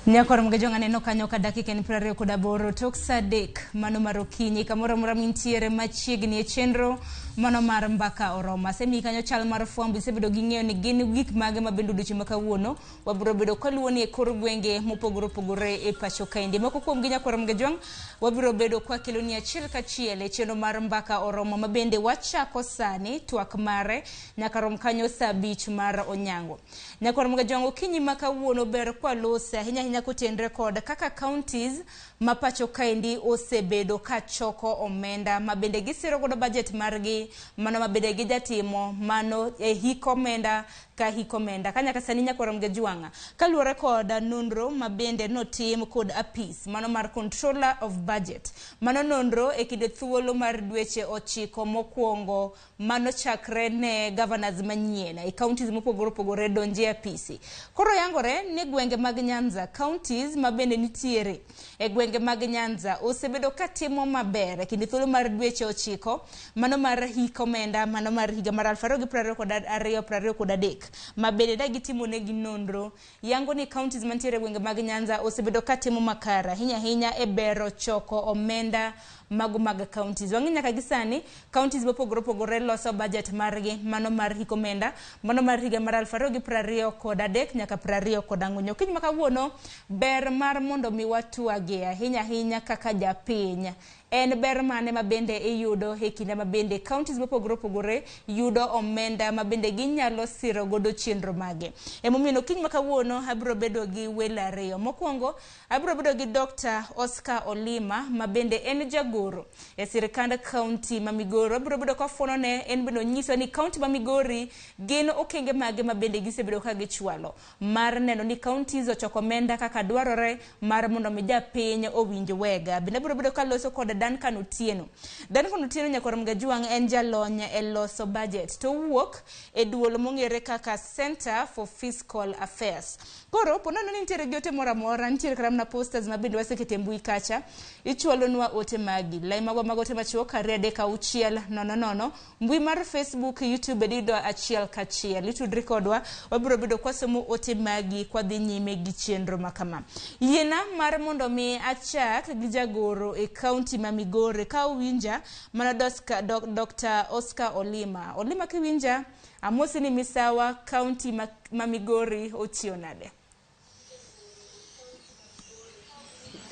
Nyakwar Mgajwang' aneno kanyo ka dakika en 28 tok saa 3 mano mar okinyi kamoro amora mintiere machiegni e chenro mano mar mbaka oromo. Asemiyi kanyo chal mar fwambo, isebedo gi ng'eyo ni gin gik mage ma bende odiochieng' ma kawuono wabiro bedo kwaluwo ni e kor gwenge mopogore opogore e pacho kaendi. Moko kuomgi nyakwar Mgajwang' wabiro bedo kwakeloni achiel kachiel e chenro mar mbaka oromo ma bende wachako sani twak mare nyaka rom kanyo saa 5 mar onyango. Nyakwar Mgajwang' okinyi ma kawuono ber kwalose ahinya ahinya kotenre kod kaka counties ma pacho kaendi osebedo ka choko omenda ma bende gisiro godo budget margi mano ma bende gijatimo mano e hik omenda ka hik omenda. Ka nyaka sani nyakwar Mgajwang' kaluwore kod nonro ma bende notim kod apis mano mar Controller of Budget. Mano nonro e kinde thuolo mar dweche 9 mokwongo mano chakre ne governors manyien e counties mopogore opogore donje apisi. Koro yangore ni gwenge mag Nyanza, counties ma bende nitiere e gwenge mag Nyanza osebedo katimo maber e kinde thuolo mar dweche 9 mano mar hik omenda mano mar higa mar 2022-2023 ma bende ne gitimo negi nonro yango ni counties mantiere e gwenge mag Nyanza osebedo katimo makare ahinya ahinya e bero choko omenda mago mag counties. Wang'e nyaka gi sani counties mopogore opogore loso budget margi mano mar hik omenda mano mar higa mar 2023 nyaka 24. Okinyi ma kawuono ber mar mondo mi watwage ahinya ahinya kaka japiny en ber mane ma bende iyudo e kinde ma bende counties mopogore opogore yudo omenda ma bende ginyalo siro godo chenro mage. Emomiyo okinyi ma kawuono abiro bedo gi welo ariyo. Mokwongo abiro bedo gi Dr. Oscar Olima ma bende en jagoro e sirikand county ma Migori. Abiro bedo kafuono ne en bende onyiso ni county ma Migori gin okenge mage ma bende gisebedo ka gichwalo mar neno ni counties ochoko omenda kaka dwarore mar mondo mi japiny owinj wega. Bende abiro bedo kaloso kod Duncan Otieno. Duncan Otieno nyakwar Mgajwang' en jalony e loso budget to owuok e duol mong'ere kaka Center for Fiscal Affairs. Koro po nono ni nitiere gi ote moro amora, nitiere kata mana posters ma bende wasekete e mbui kacha, ichwalonwa ote magi. Lai magwa mag ote machuok 2 3 6 0 0, mbui mar Facebook, YouTube bende iyudo achiel kachiel. Itudri kodwa, wabiro bedo kwasomo ote magi kwadhi nyime gi chenro ma kama. Yiena mar mondo mi achak gi jagoro e county ma Migori ka uwinja mano Dr. Oscar Olima. Olima kiwinja, amosi ni misawa county ma Migori ochieo nade?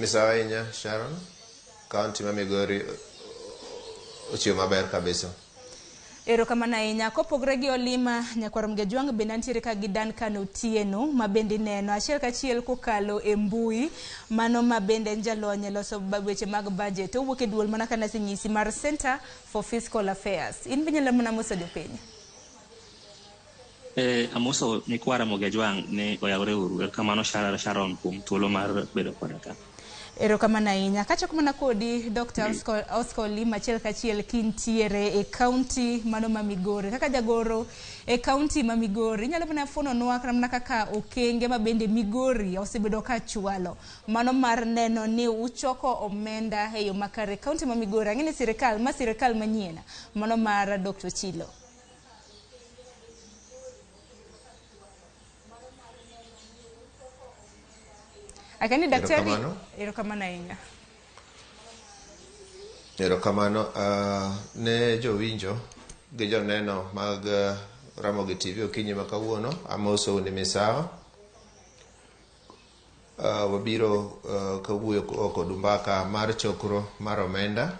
Misawa ahinya Sharon, county ma Migori ochiwo maber kabisa. Erokamano ahinya. Kopogore gi Olima, nyakwar Mgajwang' bende antiere ka gi Duncan Otieno ma bende ineno achiel kachiel kokalo e mbui mano ma bende en jalony e loso weche mag budget. Owuok e duol mana kaka nasenyisi mar Center for Fiscal Affairs. In be inyalo mana moso jopiny. Amoso nyikwa Ramogi Ajwang' ni oyawre uru. Erokamano Sharon kuom thuolo mar bedo koda ka. Erokamano ahinya. Kachako mana kodi Dr. Oscar Olima achiel kachiel kintiere e county mano ma Migori. Kaka jagoro e county ma Migori, inyalo mana fuononwa kata mana kaka okenge ma bende Migori osebedo ka chwalo. Mano mar neno ni uchoko omenda e yo makare. County ma Migori, ang'e ni sirikal, ma sirikal manyien, mano mar Dr. Ochilo. Akani daktari, erokamano ahinya. Erokamano ne jowinjo gi joneno mag Ramogi TV okinyi ma kawuono. Amosou ni misawa. Wabiro kawuoyo kodu mbaka mar chokro mar omenda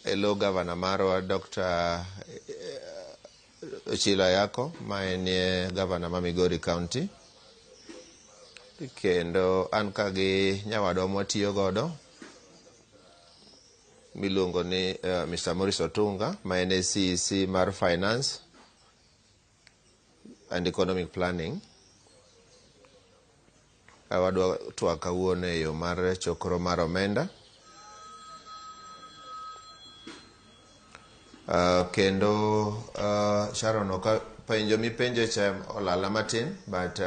e lo gavana marwa Dr. Ochilo Ayako ma en gavana ma Migori County. Kendo an ka gi nyawadwa mwatiyo godo miluongo ni Mr. Maurice Otunga ma en CEC mar Finance and Economic Planning. Wadwa twak kawuono e yo mar chokro mar omenda. Kendo Sharon ok Penjo mipenjo cha olala matin, but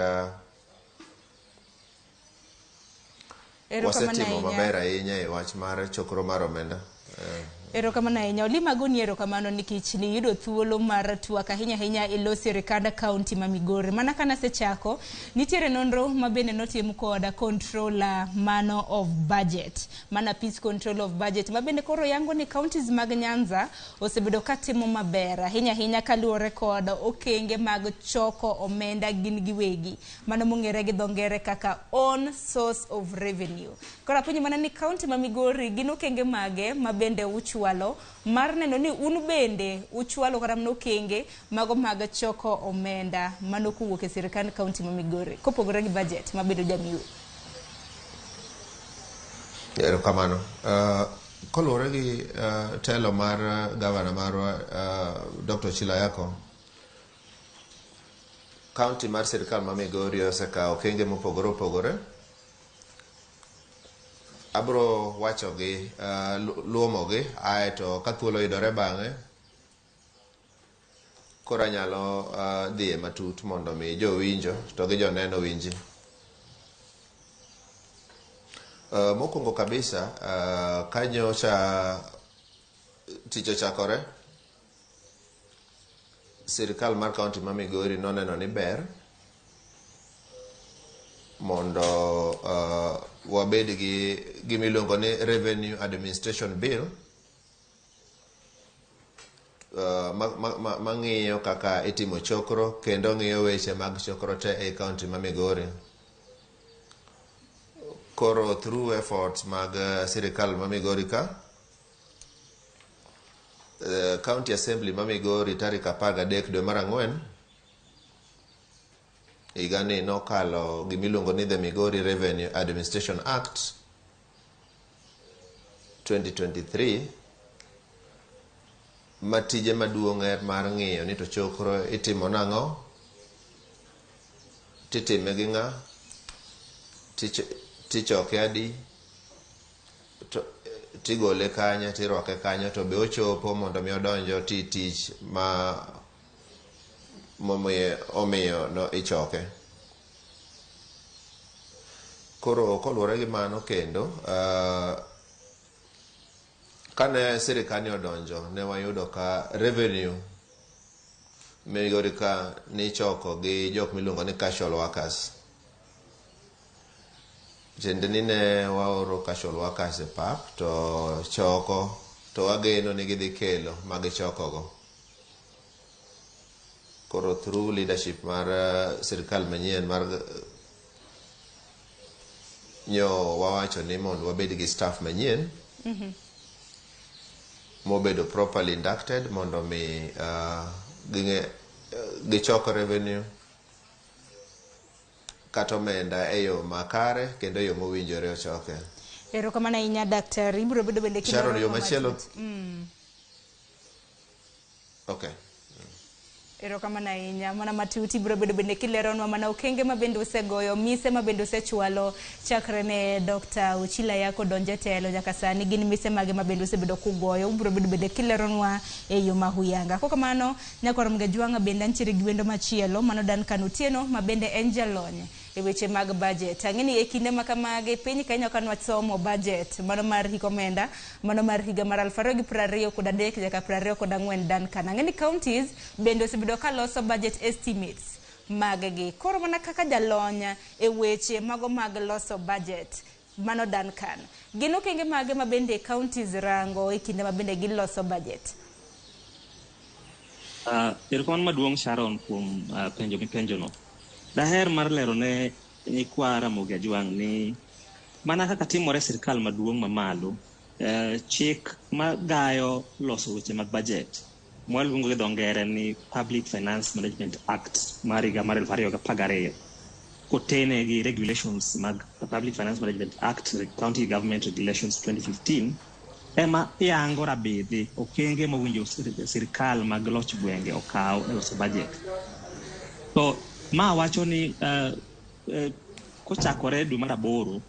Erokamano wasetimo ahinya. maber ahinya e wach mar chokro mar omenda. Erokamano ahinya. Olima agoni erokamano nikech niyudo thuolo mar twak ahinya ahinya e lo sirikand kaunti ma Migori. Mana ka nasechako, nitiere nonro ma bende notim kod controller mano of budget, mana peace control of budget, ma bende koro yango ni counties mag Nyanza osebedo katimo maber ahinya ahinya kaluwore kod okenge mag choko omenda gin giwegi. Mano mong'ere gi dho ngere kaka own source of revenue. Koro apenjo mana ni kaunti ma Migori gin okenge mage ma bende uchwalo mar neno ni un bende uchwalo kata mana okenge mago mag choko omenda mano kowuok e sirikand kaunti ma Migori kopogore gi budget ma bedo jamiu. Erokamano. Koluwore gi telo mar gavana marwa Dr. Ochilo Ayacko, kaunti mar sirikal ma Migori osekawo okenge mopogore opogore. Abro wachogi, luomogi, aeto ka thuolo oyudore bang'e, koro anyalo dhiye matut mondo mi jowinjo to gi joneno winji. Mokwongo kabisa, kanyocha tich ochakore, sirikal mar kaunti ma Migori noneno ni ber mondo wabed gi gimiluongo ni Revenue Administration Bill mang'iyo kaka itimo chokro kendo ng'iyo weche mag chokro te e kaunti ma Migori. Koro through efforts mag sirikal ma Migori ka, County Assembly ma Migori tarik 13 dwe mar ang'wen higani nokalo gimiluongo ni the Migori Revenue Administration Act 2023, ma tije maduong' en mar ng'iyo ni to chokro itimo nang'o, titime gi ng'a, tichoke adi, to tigole kanye, tirwake kanyo, to be ochopo mondo mi odonj oti tich ma momiyo omiyo no ichoke. Koro koluwore gi mano kendo, kane sirikal ni odonjo, ne wayudo ka revenue Migori ka nichoko gi jok miluongo ni casual workers. Tiende ni ne waoro casual workers e pap to choko to wageno ni gidhi kelo ma gichokogo. Koro through leadership mar sirikal manyien mar nyo wawacho ni mondo wabed gi staff manyien mobedo properly inducted mondo mi gichok revenue kata omenda e yo makare kendo e yo mowinjore ochoke. Erokamano ahinya daktari, ibiro bedo bende Sharon, yo kilero machielo. matut. Okay. Erokamano ahinya mana matut ibiro bedo bende kileronwa mana okenge ma bende usegoyo mise ma bende usechwalo chakre ne Dr. Ochilo Ayacko donjo e telo nyaka sani gin mise mage ma bende usebedo kugoyo ubiro bedo bende kileronwa e yo ma huyanga. Kokamano nyakwar Mgajwang'a bende antiere gi wendo machielo mano Duncan Otieno ma bende en jalony e weche mag budget. Ang'e ni e kinde ma kamagi piny Kenya ka nwasomo budget mano mar hik omenda mano mar higa mar 2023 nyaka 24 Duncan. Ang'e ni counties bende osebedo ka loso budget estimates mag gi. Koro mana kaka jalony e weche mago mag loso budget mano Duncan. Gin okenge mage ma bende counties rango e kinde ma bende giloso budget? Erokamano maduong' Sharon kuom penjo mipenjono. Daher mar lero ne nyikwa Ramogi Ajwang' ni mana kaka timore e sirikal maduong' mamalo, chik magayo loso weche mag budget mwaluongo gi dho ngere ni Public Finance Management Act mar higa mar 2012 kotene gi regulations mag Public Finance Management Act, County Government Regulations 2015 ema yango rabidhi okenge mowinjo sirikal mag loch gwenge okaw e loso budget. To ma wacho ni kochakore dwe mar aboro,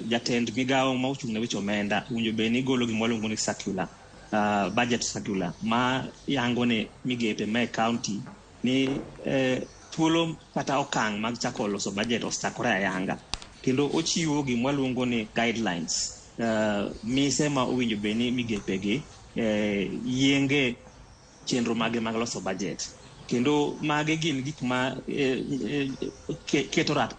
jatend migawo ma ochung' ne weche omenda owinjo bed ni golo gima waluongo ni circular, budget circular ma yango ne migepe ma e county ni thuolo kata okang' mag chako loso budget osechakore ayanga kendo ochiwo gima waluongo ni guidelines, mise ma owinjo bed ni migepegi yienge chenro mage mag loso budget. Kendo mage gin gik ma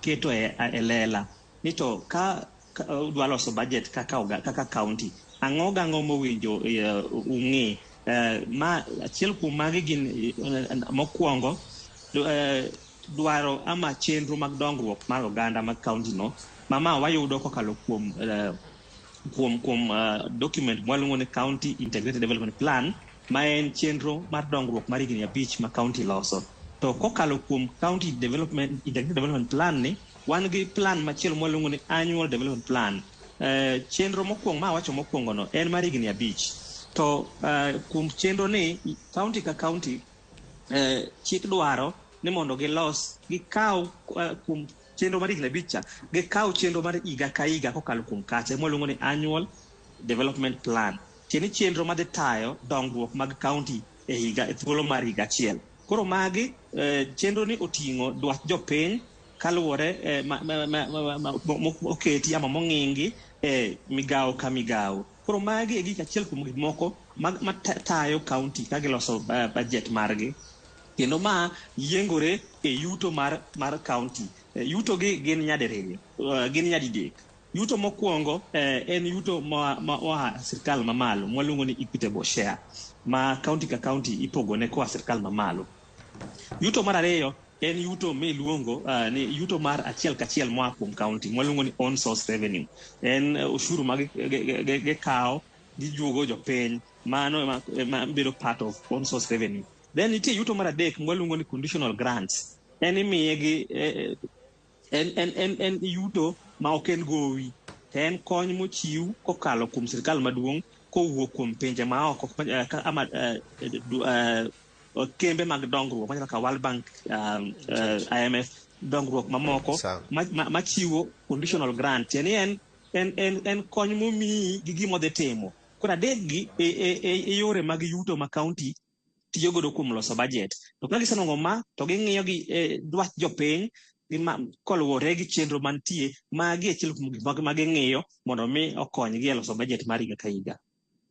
keto e lela ni to ka udwa loso budget kaka county, ang'o gang'o mowinjo ung'i. Ma achiel kuom magi gin mokwongo dwaro ama chenro mag dongruok mar oganda mag county no ma wayudo kokalo kuom document mwaluongo ni County Integrated Development Plan, ma en chenro mar dongruok mar higni 5 ma county loso. To kokalo kuom County Integrated Development Plan ni, wan gi plan machielo mwaluongo ni Annual Development Plan. Chenro mokwongo ma awacho mokwongo no en mar higni 5. To kuom chenro ni, county ka county chik dwaro ni mondo gilos, gikaw kuom chenro mar higni 5 cha, gikaw chenro mar higa ka higa kokalo kuom kacha mwaluongo ni Annual Development Plan. Tiende ni chenro madhi tayo dongruok mag county e higa, e thuolo mar higa achiel. Koro magi chenro ni oting'o dwach jopiny kaluwore moketi ama mong'ingi e migawo ka migawo. Koro magi e gik achiel kuom gik moko ma tayo county ka giloso budget margi. Kendo ma yiengore e yuto mar county. Yuto gi gin nyadiriyo, gin nyadidek. Yuto mokwongo en yuto moa sirkal mamalo mwaluongo ni equitable share, ma county ka county ipogone koa sirkal mamalo. Yuto mar ariyo en yuto miluongo ni yuto mar achiel kachiel moa kuom county mwaluongo ni own source revenue. En ushuru ma gikawo gijuogo jopiny, mano ema bedo part of own source revenue. Then nitie yuto mar adek mwaluongo ni conditional grants. En imiye gi en yuto ma ok en gowi, to en kony mochiw kokalo kuom sirkal maduong' kowuok kuom pinje maoko ama kembe mag dongruok machalo kaka World Bank, IMF, dongruok mamoko machiwo conditional grant. Tiende ni en kony momiyi gi gima odhi timo. Koro adek gi e yore mag yuto ma county tiyo godo kuom loso budget. To ka gisenwang'o ma, to ging'iyo gi dwach jopiny koluwore gi chenro mantie, magi achiel kuom gik ma ging'iyo mondo mi okonygi e loso budget mar higa ka higa.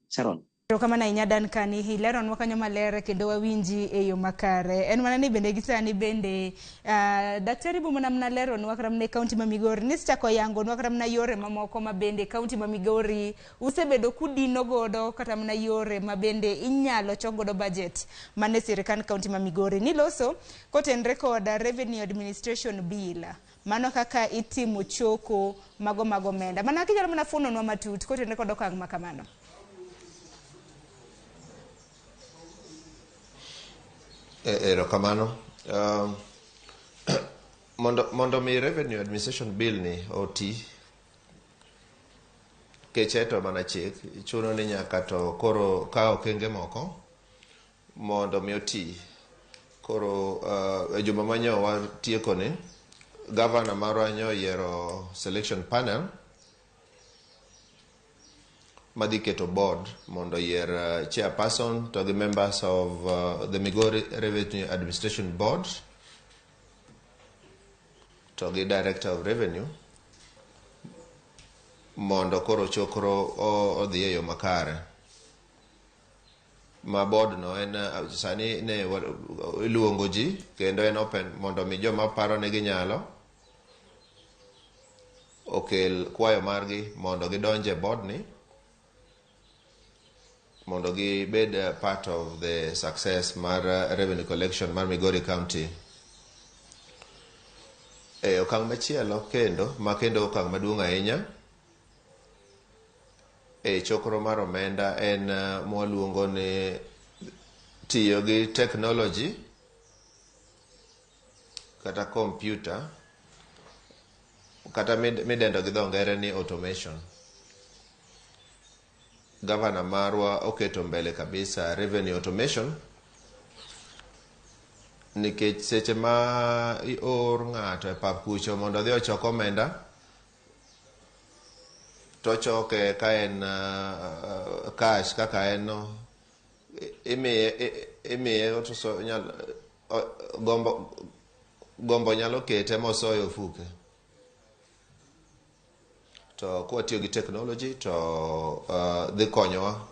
Sharon. Erokamano ahinya Duncan, ileronwa kanyo maler kendo wawinji e yo makare. En mana ni bende gi sani bende Daktari Bumana mana leronwa kata mana e kaunti ma Migori nisechako yangonwa kata mana yore mamoko ma bende kaunti ma Migori usebedo kudino godo kata mana yore ma bende inyalo chok godo budget mane sirikand kaunti ma Migori niloso kotenre kod Revenue Administration Bill. Mano kaka itimo choko mago mag omenda. Mana kinyalo mana fuononwa matut kotenre kod okang' ma kamano. Erokamano. Mondo mi Revenue Administration Bill ni oti, keche to mana chik, chuno ni nyaka to koro ka okenge moko mondo mi oti. Koro e juma manyo watieko ni, gavana marwa nyo oyiero selection panel madhi keto board mondo oyier chairperson to gi members of the Migori Revenue Administration Board to gi Director of Revenue mondo koro chokro odhi e yo makare. Ma board no en sani ne iluongo ji kendo en open mondo mi joma paro ni ginyalo okel kwayo margi mondo gidonj e board ni mondo gibed part of the success mar revenue collection mar Migori County. E okang' machielo kendo, ma kendo okang' maduong' ahinya e chokro mar omenda en mwaluongo ni tiyo gi technology kata computer kata midendo gi dho ngere ni automation. Gavana marwa oketo mbele kabisa revenue automation nikech seche ma ior ng'ato e pap kucho mondo odhi ochok omenda to ochoke ka en cash kaka en no, imiye Gombo gombo nyalo kete mosoyo ofuke. To kwatiyo gi technology to dhi konyowa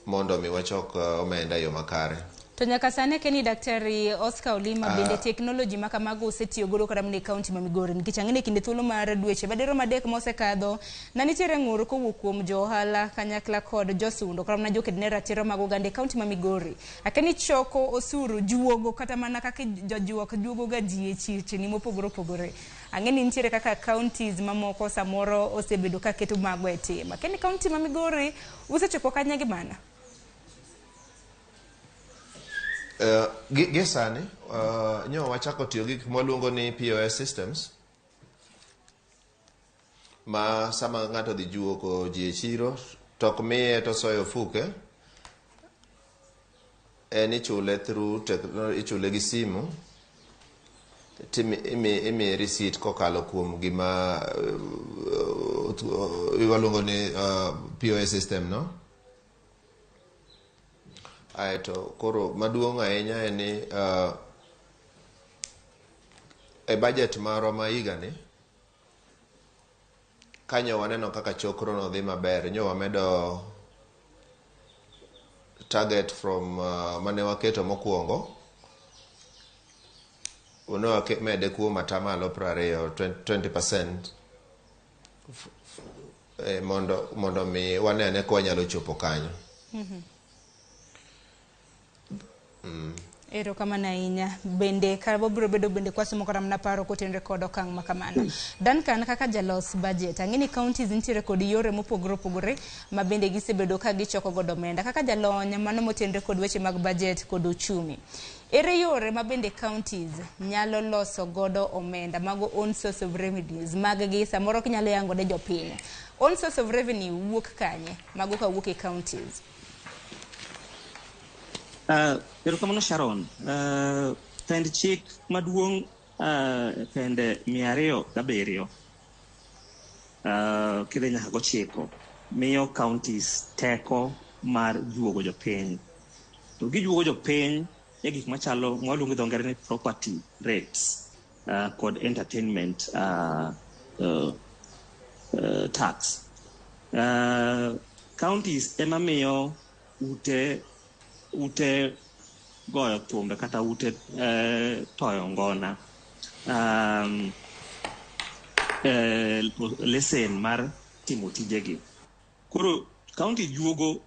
mondo mi wachok omenda e yo makare. To nyaka sani akia ni Daktari Oscar Olima bende teknoloji ma kamago osetiyo godo kata mana e kaunti ma Migori nikech ang'e ni e kinde thuolo mar dweche madirom 3 mosekadho na nitiere ng'ur kowuok kuom jo ohala kanyakla kod josundo kata mana joked ne ratiro mag oganda e kaunti ma Migori. Akia ni choko osuru juogo kata mana kaka jojuok juogo ga ji e chirni mopogore opogore. Ang'e ni nitiere kaka counties mamoko samoro osebedo ka keto mago e tim. Akia ni kaunti ma Migori usechopo kanye gi mana? Gi sani nyo wachako tiyo gi gik mwaluongo ni POS systems ma sama ng'ato dhi juoko ji e chiro to ok miye to osoyo ofuke, en ichule through technology, ichule gi simu imiye receipt kokalo kuom gima waluongo ni POS system no. Aeto koro maduong' ahinya en ni e budget marwa ma higani kanyo waneno kaka chokro no dhi maber, nyo wamedo target from mane waketo mokwongo ne wamede kuom atamalo 20, 20% mondo mi wanene ka wanyalo chopo kanyo. Erokamano ahinya. Bende ka wabiro bedo bende kwasomo kata mana paro kotenore kod okang' ma kamano. Duncan kaka jalos budget, ang'e ni counties nitiere kod yore mopogore opogore ma bende gisebedo ka gichoko godo omenda. Kaka jalony mano motenore kod weche mag budget kod uchumi. Ere yore ma bende counties nyalo loso godo omenda mago own source of revenues mag gi samoro kinyalo yango ne jopiny. Own source of revenue wuok kanye? Mago kawuok e counties. Erokamano Sharon. Pend chik maduong' pende 207 kidhi nyaka gochiko miyo counties teko mar juogo jopiny. To gijuogo jopiny e gik machalo mwaluongo gi dho ngere ni property rates kod entertainment tax. Counties ema miyo ute goyo thumbe kata ute toyo ngona lesen mar timo tijegi. Koro county juogo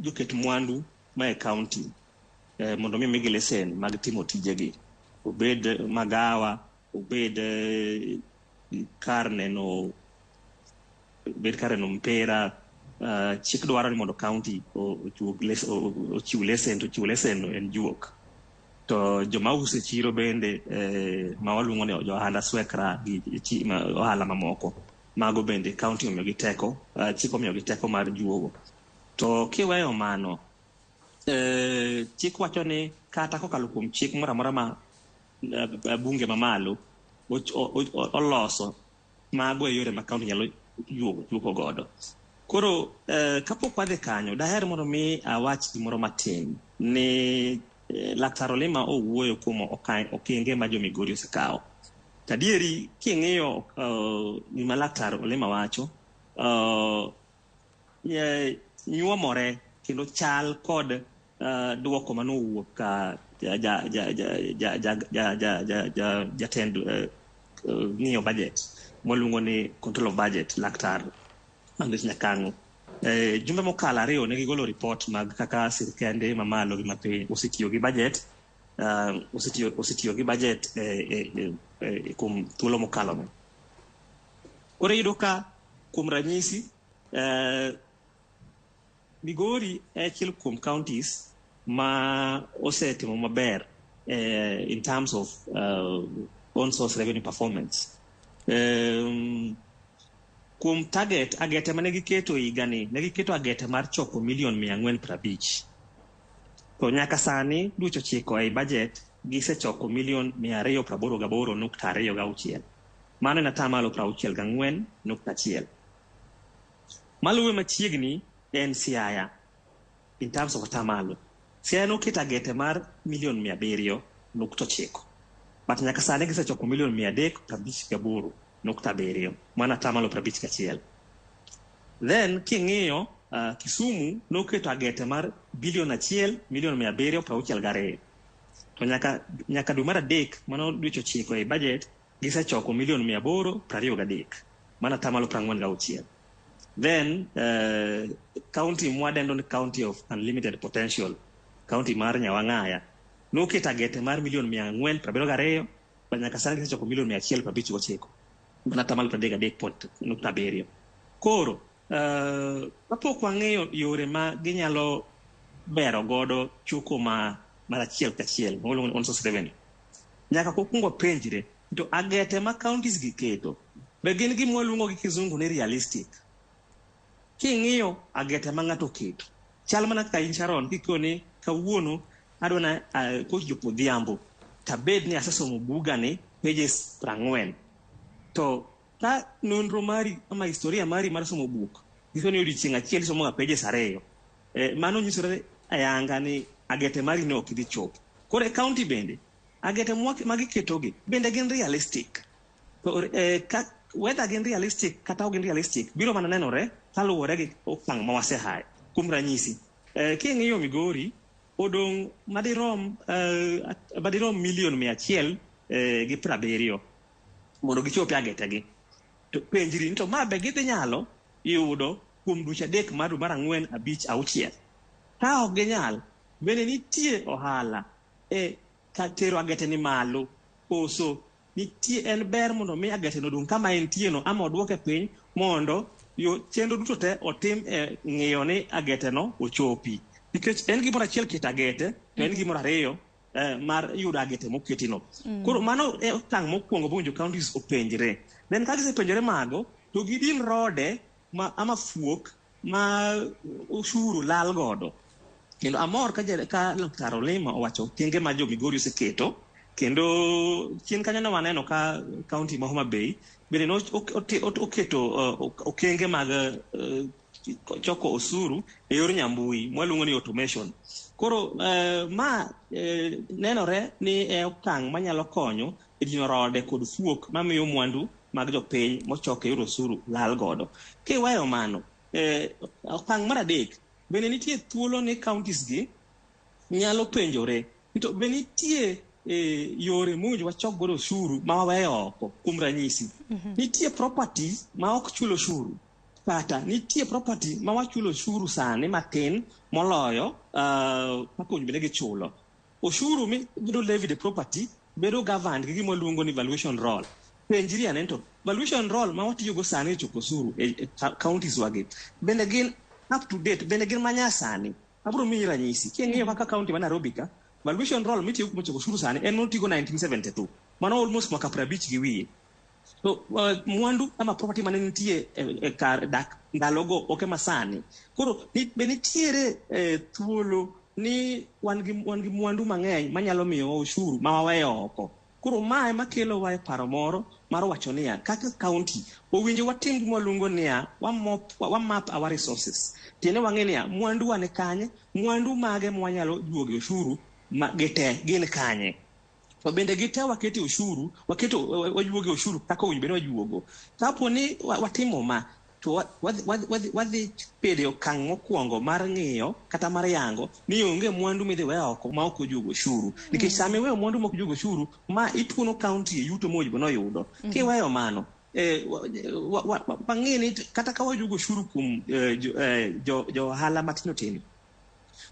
joket mwandu ma e county mondo mi migi lesen mag timo tijegi. Obed magawa, obed kar neno mpira. Chik dwaro ni mondo county ochiw lesen, to chiwo lesen no en juok. To joma uso e chiro bende ma waluongo ni jo ohanda swekra gi ohala mamoko, mago bende county omiyogi teko, chik omiyogi teko mar juogo. To kiweyo mano, chik wacho ni kata kokalo kuom chik moro amora ma bunge mamalo oloso, mago e yore ma county nyalo juogo godo. Koro kapok wadhi kanyo, daher mondo mi awach gimoro matin ni Laktar Olima owuoyo kuom okenge ma jo Migori osekawo. To adieri king'iyo gima Laktar Olima wacho, nyuomore kendo chal kod duoko manowuok ka jatend ng'iyo budget mwaluongo ni control of budget Laktar Agnes Nyakang'o. Jumbe mokalo 2 ne gigolo report mag kaka sirkende mamalo gi mapiny osetiyo gi budget, osetiyo gi budget kuom thuolo mokalo no. Koro iyudo ka kuom ranyisi Migori e achiel kuom counties ma osetimo maber in terms of own source revenue performance. Kuom target agete mane giketo higani, ne giketo agete mar choko milion 450. To nyaka sani dweche 9 ei budget gisechoko milion 288.26. Mano en atamalo 64.1. Maluwe machiegni en Siaya in terms of atamalo. Siaya noketo agete mar milion 700.9. But nyaka sani gisechoko milion 358.7, mano atamalo 51. Then king'iyo Kisumu noketo agete mar bilion 1 milion 762. To nyaka dwe mar adek, mano dweche 9 e budget, gisechoko milion 823, mano atamalo 46. Then county mwadendo ni county of unlimited potential, county mar Nyawang'aya, noketo agete mar milion 472, but nyaka sani gisechoko milion 159, mano atamalo 33.7. Koro kapok wang'eyo yore ma ginyalo bero godo choko ma mar achiel kachiel ma waluongo ni own source revenue, nyaka kuongo penjre to agete ma counties gi keto be gin gima waluongo gi kizungu ni realistic. King'iyo agete ma ng'ato oketo, chal mana kaka in Sharon kikoni kawuono adwa na kochopo odhiambo tabed ni asesomo bugani pages 40, to ka nonro mari ama historia mari mar somo buk nyiso ni odiochieng' achiel isomo ga pages 2, mano nyisore ayanga ni agete mari ne ok idhi chopo. Koro e county bende agete ma giketogi bende gin realistic. To whether gin realistic kata ok gin realistic biro mana nenore kaluwore gi okang' ma wasehaye. Kuom ranyisi, king'iyo Migori odong' madirom milion 170 mondo gichop e agetegi. To penjri ni to ma be gidhi nyalo yudo kuom dweche 3 mar dwe mar 4, 5, 6. Ka ok ginyal, bende nitie ohala e ka tero agete ni malo, koso nitie en ber mondo mi agete no odong' kama entie no ama oduoke piny mondo yo chenro duto te otim e ng'iyo ni agete no ochopi. Nikech en gimoro achiel keto agete, to en gimoro ariyo mar yudo agete moketi no. Koro mano e okang' mokwongo mowinjo counties openjre. Then ka gisepenjore mago, to gidin rode ma ama fuok ma ushuru lal godo. Kendo amor ka Laktar Olima owacho okenge ma jo Migori oseketo, kendo chien kanyo ne waneno ka county ma Homa Bay bende ne oketo okenge mag choko osuru e yor nyambui mwaluongo ni automation. Koro ma nenore ni e okang' manyalo konyo e dino rode kod fuok mamiyo mwandu mag jopiny mochok e yor osuru lal godo. Kiweyo mano, okang' mar adek, bende nitie thuolo ni counties gi nyalo penjore to be nitie yore mowinjo wachok godo osuru ma waweyo oko. Kuom ranyisi, nitie property ma ok chul osuru, kata nitie property ma wachulo osuru sani matin moloyo kaka owinjo bed ni gichulo. Osuru mibedo levied e property bedo governed gi gima waluongo ni valuation roll. Penjri ane to valuation roll ma watiyogo sani e choko osuru e counties wagi bende gin up to date, bende gin manyasani. Abiro miyi ranyisi. King'iyo kaka county ma Nairobi ka, valuation roll mitiyogo kuom choko osuru sani en motigo 1972. Mano almost mwaka 50 gi wiye. To mwandu ama property mane nitie e kar dak ndalogo ok ema sani. Koro be nitiere thuolo ni wan gi mwandu mang'eny manyalo miyowa osuru ma waweyo oko. Koro ma ema kelowa e paro moro mar wacho niya, kaka county owinjo watim gima waluongo niya, wa map our resources. Tiende wang'e niya, mwandu wa ni kanye, mwandu mage ma wanyalo juogo osuru ma gite gin kanye. To bende gite waketo osuru, waketo wajuogo osuru kaka owinjo bed ni wajuogo. Kapo ni watimo ma, to wadhi bedo e okang' mokwongo mar ng'iyo kata mar yango ni onge mwandu midhi weyo oko ma ok ojuogo osuru. Nikech sama iweyo mwandu ma ok ojuogo osuru, ma ituono county e yuto mowinjo bed ni oyudo. Kiweyo mano, wang'e ni kata ka wajuogo osuru kuom jo ohala matindo tindo,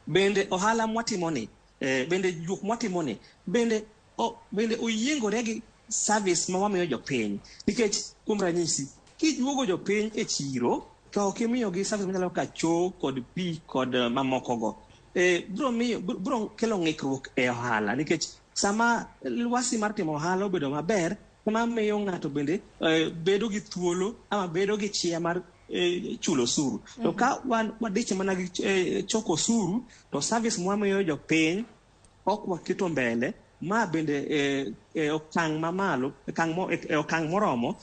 bende ohala mwatimo ni, bende juok mwatimo ni, bende oyiengore gi service ma wamiyo jopiny. Nikech kuom ranyisi, kijuogo jopiny e chiro to ok imiyogi service machalo kaka choo kod pi kod mamokogo, biro kelo ng'ikruok e ohala. Nikech sama lwasi mar timo ohala obedo maber, ema miyo ng'ato bende bedo gi thuolo ama bedo gi chia mar chulo osuru. To ka wan wadich mana gi choko osuru, to service mwamiyo jopiny ok waketo mbele, ma bende okang' mamalo, e okang' moromo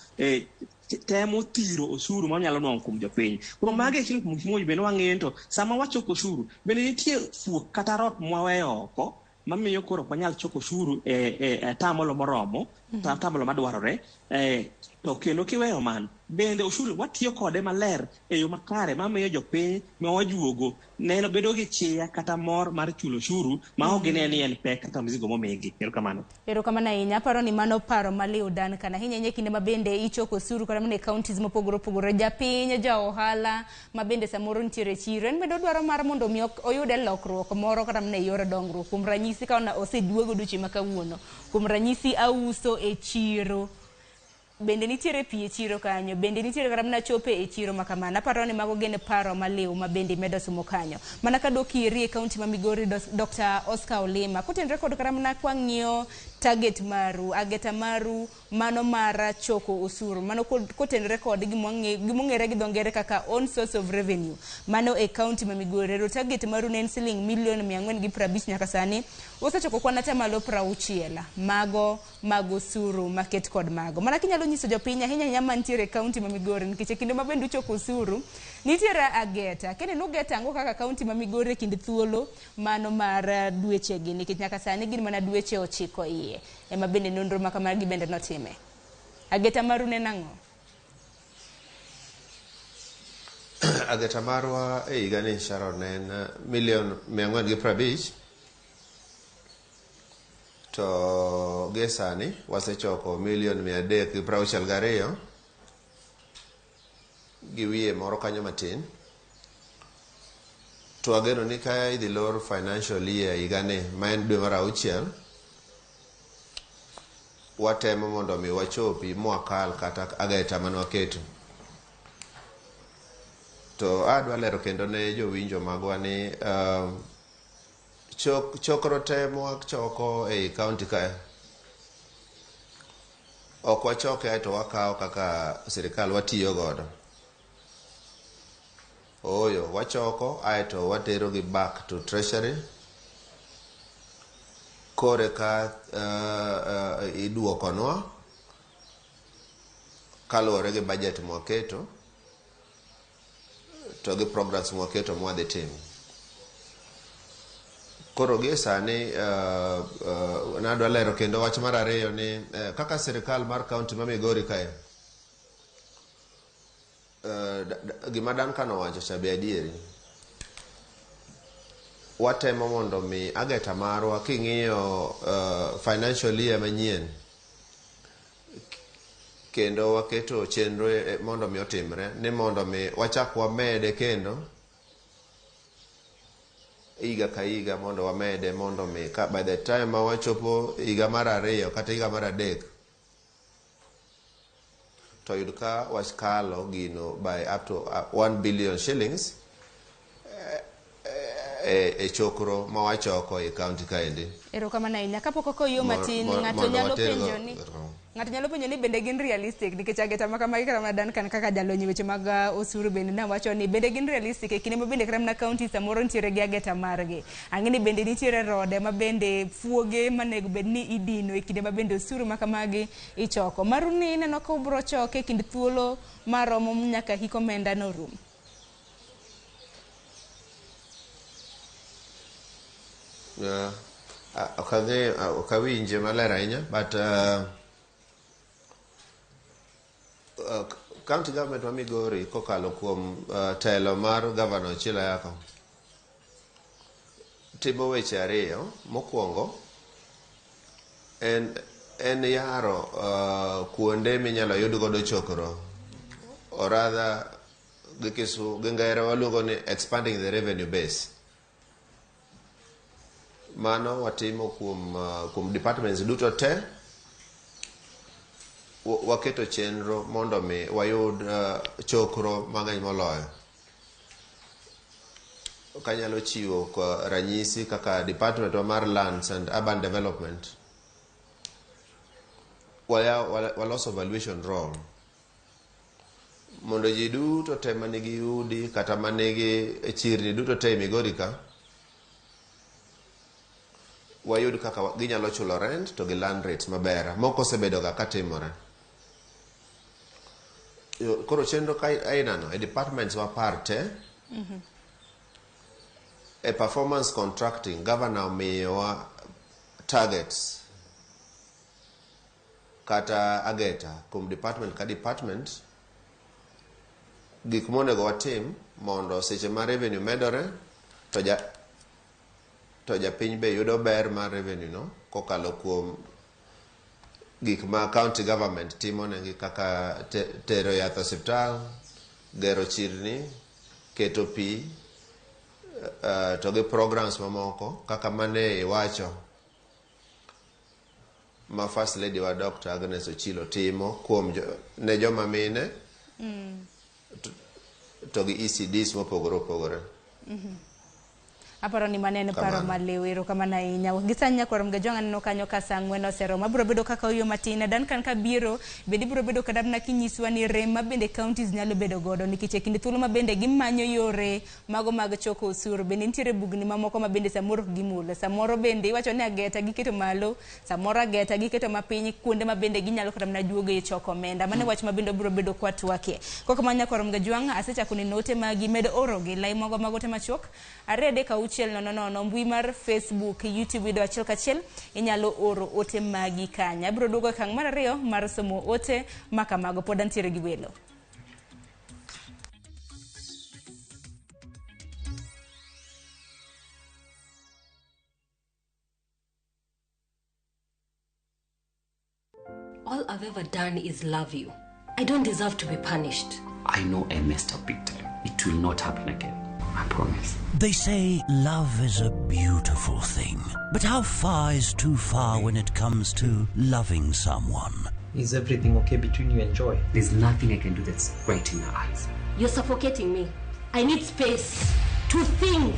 temo thiro osuru ma wanyalo nwang'o kuom jopiny. Kuom magi achiel kuom gik mowinjo bed ni wang'iyo to sama wachoko osuru bende nitie fuok kata rot mwaweyo oko mamiyo koro ok wanyal choko osuru e atamalo moromo, atamalo madwarore. To kendo kiweyo mano, bende osuru watiyo kode maler e yo makare mamiyo jopiny ma wajuogo neno bedo gi chia kata mor mar chulo osuru ma ok gine ni en pek kata mzigo momigi. Erokamano. Erokamano ahinya. Aparo ni mano paro maliw Duncan. Ahinya ahinya e kinde ma bende ichoko osuru kata mana e counties mopogore opogore. Japiny, ja ohala ma bende samoro nitiere e chiro. En bende odwaro mar mondo mi oyude lokruok moro kata mana e yor dongruok. Kuom ranyisi ka oseduogo odiochieng' ma kawuono. Kuom ranyisi auso e chiro. Bende nitiere pi e chiro kanyo, bende nitiere kata mana chope e chiro ma kamano. Aparo ni mago gin paro maliw ma bende imedo somo kanyo. Mana kadok iri e kaunti ma Migori, Dr. Oscar Olima, kotenore kod kata mana kwang'iyo target maru, ageta maru mano mar choko osuru, mano kotenore kod gimong'ere gi dho ngere kaka own source of revenue, mano e kaunti ma Migori. Ero target maru ne en siling milion 450, nyaka sani usechoko kwan atamalo 60 mago mag osuru maket kod mago. Mana kinyalo nyiso jopiny ahinya ahinya mantiere e kaunti ma Migori, nikech e kinde ma bende uchoko osuru nitiere ageta. Kende nugeta ang'o kaka kaunti ma Migori e kind thuolo mano mar dwechegi, nikech nyaka sani gin mana dweche 9 iye ema bende nonro ma kamagi bende notime. Ageta maru ne nang'o? Ageta marwa e higa ni, Sharon, ne en milion 450, to gie sani wasechoko milion 362 gi wiye moro kanyo matin. To ageno ni ka idhi lor financial year higani ma en dwe mar auchiel, watemo mondo mi wachopi mwakal kata ageta mane waketo. To adwa lero kendo ne jowinjo magwa ni chokro te mwachoko ei county kae ok wachoke aeto wakawo kaka sirikal watiyo godo. Ooyo, wachoko aeto watero gi back to treasury kore ka iduokonwa kaluwore gi budget mwaketo to gi programs mwaketo mwadhi timo. Koro gie sani nadwa lero kendo wach mar ariyo ni kaka sirikal mar county ma Migori kae, gima Duncan owacho cha be adieri. Watemo mondo mi ageta marwa king'iyo financial year manyien kendo waketo chenro mondo mi otimre ni mondo mi wachak wamede kendo higa ka higa, mondo wamede mondo mi ka by the time ma wachopo higa mar ariyo kata higa mar adek to yud ka wakalo gino by up to 1 billion shillings e chokro ma wachoko e county kaendi. Erokamano ahinya. Kapok okoyo matin, ng'ato mondo nyalo watergo penjo ni ng'ato nyalo penjo ni bende gin realistic, nikech ageta ma kamagi kata mana Duncan kaka jalony e weche mag osuru bende nawacho ni bende gin realistic e kinde ma bende kata mana county samoro nitiere gi ageta margi. Ang'e ni bende nitiere rode ma bende fuoge manego bed ni idino e kinde ma bende osuru ma kamagi ichoko. Maru ni ineno ka ubro choke e kind thuolo maromo nyaka hik omenda no rum. Ok ang'eyo, ok awinje maler ahinya, but county government ma Migori kokalo kuom telo mar governor Ochilo Ayacko timo weche ariyo. Mokwongo en yaro kuonde minyalo yud godo chokro, or rather gi ngere waluongo ni expanding the revenue base. Mano watimo kuom departments duto te. Waketo chenro mondo mi wayud chokro mang'eny moloyo. Kanyalo chiwo ranyisi kaka department mar Lands and Urban Development, waloso valuation roll mondo ji duto te manigi udi kata manigi chirni duto te e Migori ka wayud kaka ginyalo chulo rent to gi land rates maber. Moko osebedo ga katimore. Koro chenro ainano e departments wa par te. E performance contracting, governor omiyowa targets kata ageta kuom department ka department, gik monego watim mondo seche ma revenue medore to japiny be yudo ber mar revenue no kokalo kuom gik ma county government timo negi kaka tero yath osiptal, gero chirni, keto pi, to gi programs mamoko kaka mane iwacho ma First Lady wa Dr. Agnes Ochilo timo kuom ne joma mine to gi ECDs mopogore opogore. Aparo ni mano en paro Kamano. maliw. Erokamano ahinya. Gi sani, nyakwar Mgajwang', aneno kanyo ka sa 4 oseromo. Abiro bedo kaka oyuo matin. Duncan kabiro bende ibiro bedo kata mana kinyiswa ni rem ma bende counties nyalo bedo godo nikech e kinde thuolo ma bende gimanyo yore mago mag choko osuru, bende nitiere bugni mamoko ma bende samoro ok gimulo, samoro bende iwacho ni ageta giketo malo, samoro ageta giketo mapiny, kuonde ma bende ginyalo kata mana juogo e choko omenda. Mano e wach ma bende obiro bedo kwatwakie. Kokamano, nyakwar Mgajwang', asechako neno ote magi. Med orogi lai mago mag ote machuok 23600. Mbui mar Facebook, YouTube yudo achiel kachiel, inyalo oro ote magi kanyo. Abiro duogo e okang' mar ariyo mar somo ote ma kamago. Pod antiere gi welo. All I've ever done is love you. I don't deserve to be punished. I know I messed up big time. It will not happen again. I promise. They say love is a beautiful thing. But how far is too far when it comes to loving someone? Is everything okay between you and Joy? There's nothing I can do that's right in her eyes. You're suffocating me. I need space to think.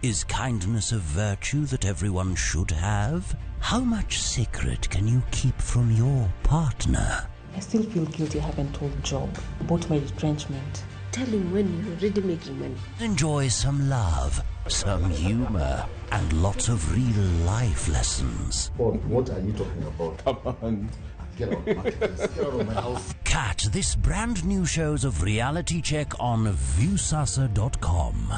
Is kindness a virtue that everyone should have? How much secret can you keep from your partner? I still feel guilty I haven't told Job about my retrenchment. Tell him when you're already making money. Enjoy some love, some humor, and lots of real life lessons. Paul, what are you talking about? Come on. Get out, Marcus. Get out of my house. Catch this brand new shows of Reality Check on Viusasa.com.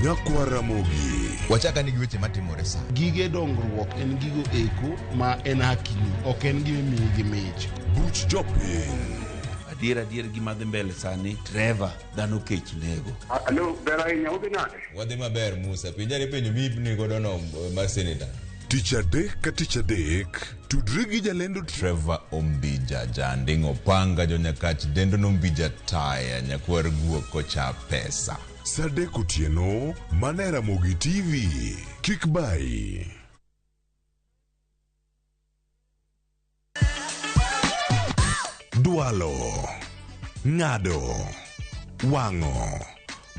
Nyakwa Ramogi. Wachaka ni gi weche matimore sa. Gige dongruok en gigo eko ma en hakini, ok en gima imiyi gi mich. Buch jopiny. Adier adier, gima dhi mbele sani, Trevor, dhano kech nego. Alo, ber ahinya, udhi nade? Wadhi maber, Musa. Penjani penjo mipni godo no mar senator. Tich adek ka tich adek, tudri gi jalendo Trevor Ombija, janding opanga jonyakach dendo nombija taya nyakwar guok kocha pesa. Sa 3 otieno, mana e Ramogi TV. Kik bayi. Dwalo, ng'ado, wang'o.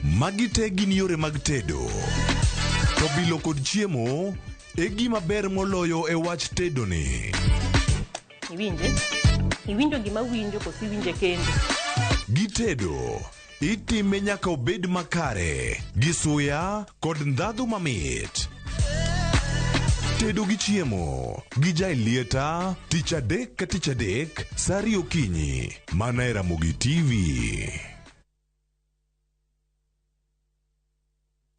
Magi te gin yore mag tedo. To bilo kod chiemo e gima ber moloyo e wach tedo ni. Iwinje? Iwinjo gima winjo koso iwinje kende? Gitedo itime nyaka obed makare gi suya kod ndhadhu mamit. Tedo gi chiemo gi Jailieta tich adek ka tich adek sa 2 okinyi mana e Ramogi TV.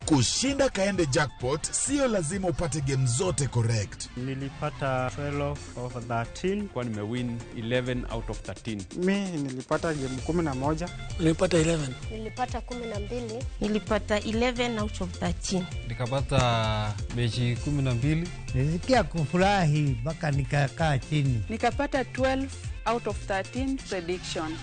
Kushinda Kaende Jackpot sio lazima upate game zote correct. Nilipata 12 over 13. Kwa nimewin 11 out of 13. Mi nilipata game 11. Nilipata 11. Nilipata 12. Nilipata 11 out of 13. Nikapata mechi 12. Nilisikia kufurahi mpaka nikakaa chini. Nikapata 12 out of 13 prediction.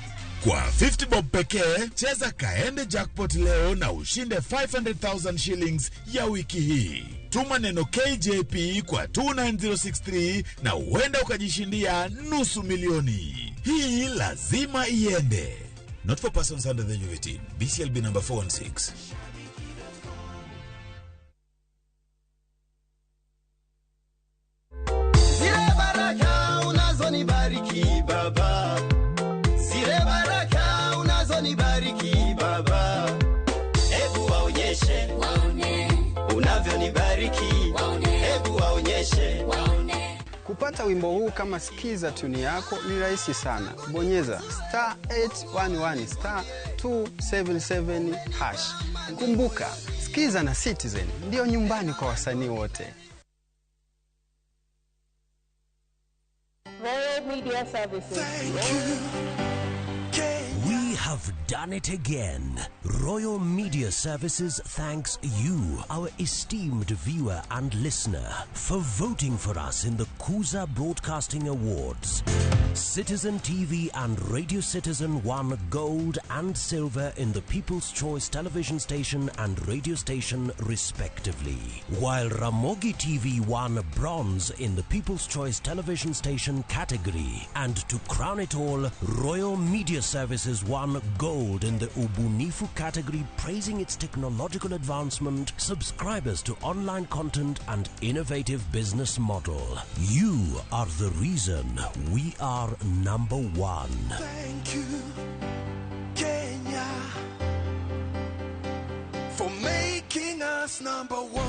Kwa 50 bob pekee, cheza Kaende Jackpot leo na ushinde 500,000 shillings ya wiki hii. Tuma neno KJP kwa 29063 na huenda ukajishindia nusu milioni. Hii lazima iende. Not for persons under the age of 18. BCLB number 416. Zile baraka unazonibariki baba, zile baraka unazonibariki baba, hebu waonyeshe unavyonibariki, hebu waonyeshe. Waonyeshe, waone. Kupata wimbo huu kama skiza tuni yako ni rahisi sana. Bonyeza star 811 star 277 hash. Kumbuka, skiza na Citizen ndio nyumbani kwa wasanii wote. Royal Media Services. We have done it again. Royal Media Services thanks you, our esteemed viewer and listener, for voting for us in the Kuza Broadcasting Awards. Citizen TV and Radio Citizen won gold and silver in the People's Choice Television Station and Radio Station, respectively, while Ramogi TV won bronze in the People's Choice Television Station category. And to crown it all, Royal Media Services won gold in the Ubunifu category, praising its technological advancement, subscribers to online content, and innovative business model. You are the reason we are number one. Thank you, Kenya, for making us number one.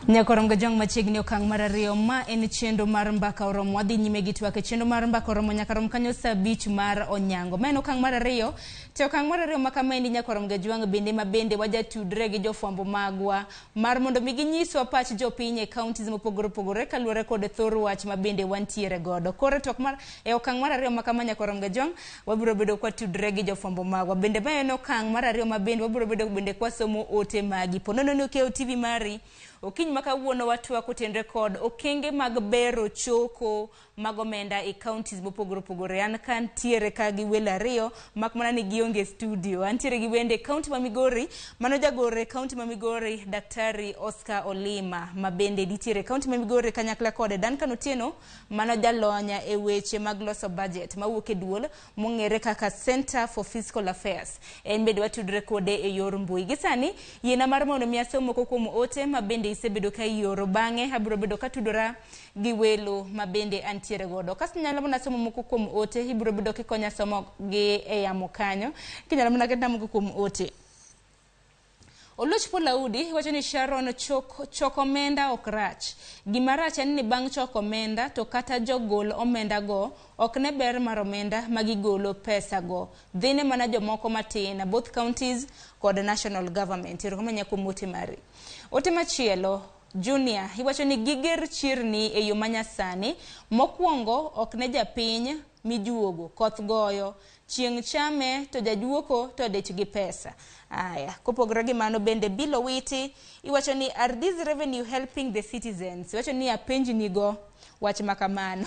Nyakorom Gajwang' machiegni okang' mar ariyo ma en chenro mar mbaka oromo. Wadhi nyime gi twak e chenro mar mbaka oromo nyaka rom kanyo saa abich mar onyango. Ma en okang' mar ariyo. To okang' mar ariyo ma kamaendi Nyakorom Gajwang' bende ma bende wajatudre gi jofwambo magwa mar mondo mi ginyiswa pach jopiny e counties mopogore opogore kaluwore kod thor wach ma bende wantiere godo. Koro twak mar e okang' mar ariyo ma kama Nyakorom Gajwang' wabiro bedo kwatudre gi jofwambo magwa. Bende ma en okang' mar ariyo ma bende wabiro bedo bende kwasomo ote magi. Po nono ni okewo TV mari okinyi ma kawuono watwak otenre kod okenge mag bero choko mag omenda e counties mopogore opogore. An ka ntiere ka gi welo ariyo mak mana ni gionge studio. Antiere gi wende e county ma Migori, mano jagoro e county ma Migori Daktari Oscar Olima ma bende nitiere e county ma Migori kanyakla kode Duncan Otieno mano jalony e weche mag loso budget mawuok e duol mong'ere kaka Center for Fiscal Affairs. En bende watudre kode e yor mbui. Gi sani yiena mar mondo mi asom moko kuom ote ma bende isebedo ka ioro. Bang'e abiro bedo katudora gi welo ma bende antiere godo. Kasto nyalo mana somo moko kuom ote, ibiro bedo kikonya somo gi e yamo kanyo. Kinyalo mana ketna moko kuom ote. Oluoch Polaudi wacho ni Sharon choko omenda ok rach. Gima rach en ni bang' choko omenda to kata jogol omenda go ok ne ber mar omenda ma gigolo pesa go. Dhine mana jomoko matin, both counties kod national government. Erokamano kuom ote mari. Ote machielo Junior iwacho ni giger chirni e yo manyasani. Mokwongo ok ne japiny mijuogo, koth goyo, chieng' chame to jajuoko to dich gi pesa. Aya, kopogore gi mano bende Bill Owiti iwacho ni are these revenue helping the citizens? Iwacho ni apenj nigo wach makamano.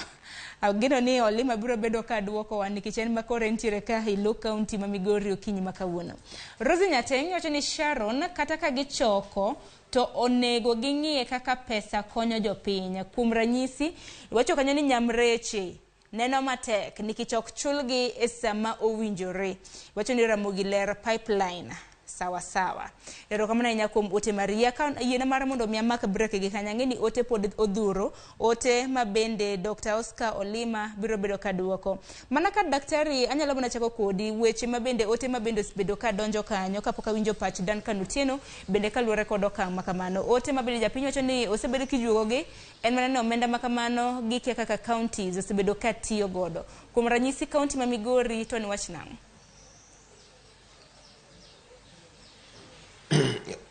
Ageno ni Olima biro bedo ka duoko wa nikech en makoro entiere ka e Luo County ma Migori okinyi ma kawuono. Rosie Nyateng wacho ni Sharon kata ka gichoko to onego ging'iye kaka pesa konyo jopiny. Kuom ranyisi, iwacho kanyo ni nyamreche neno matek nikech ok chulgi e sama owinjore. Iwacho ni Ramogi Ler pipeline. Sawa sawa. Erokamano ahinya kuom ote mari. Yiena mar mondo mi amak break gi kanyo. Ang'e ni ote pod odhuro. Ote ma bende Dr. Oscar Olima biro bedo ka duoko. Mana ka daktari anyalo mana chako kodi weche ma bende ote ma bende osebedo ka donjo kanyo kapok awinjo pach Duncan Otieno bende kaluwore kod okang' ma kamano. Ote ma bende japiny wacho ni osebedo kijuogogi en mana ni omenda ma kamano gikia kaka counties osebedo ka tiyo godo. Kuom ranyisi county ma Migori to ni wach nang'o?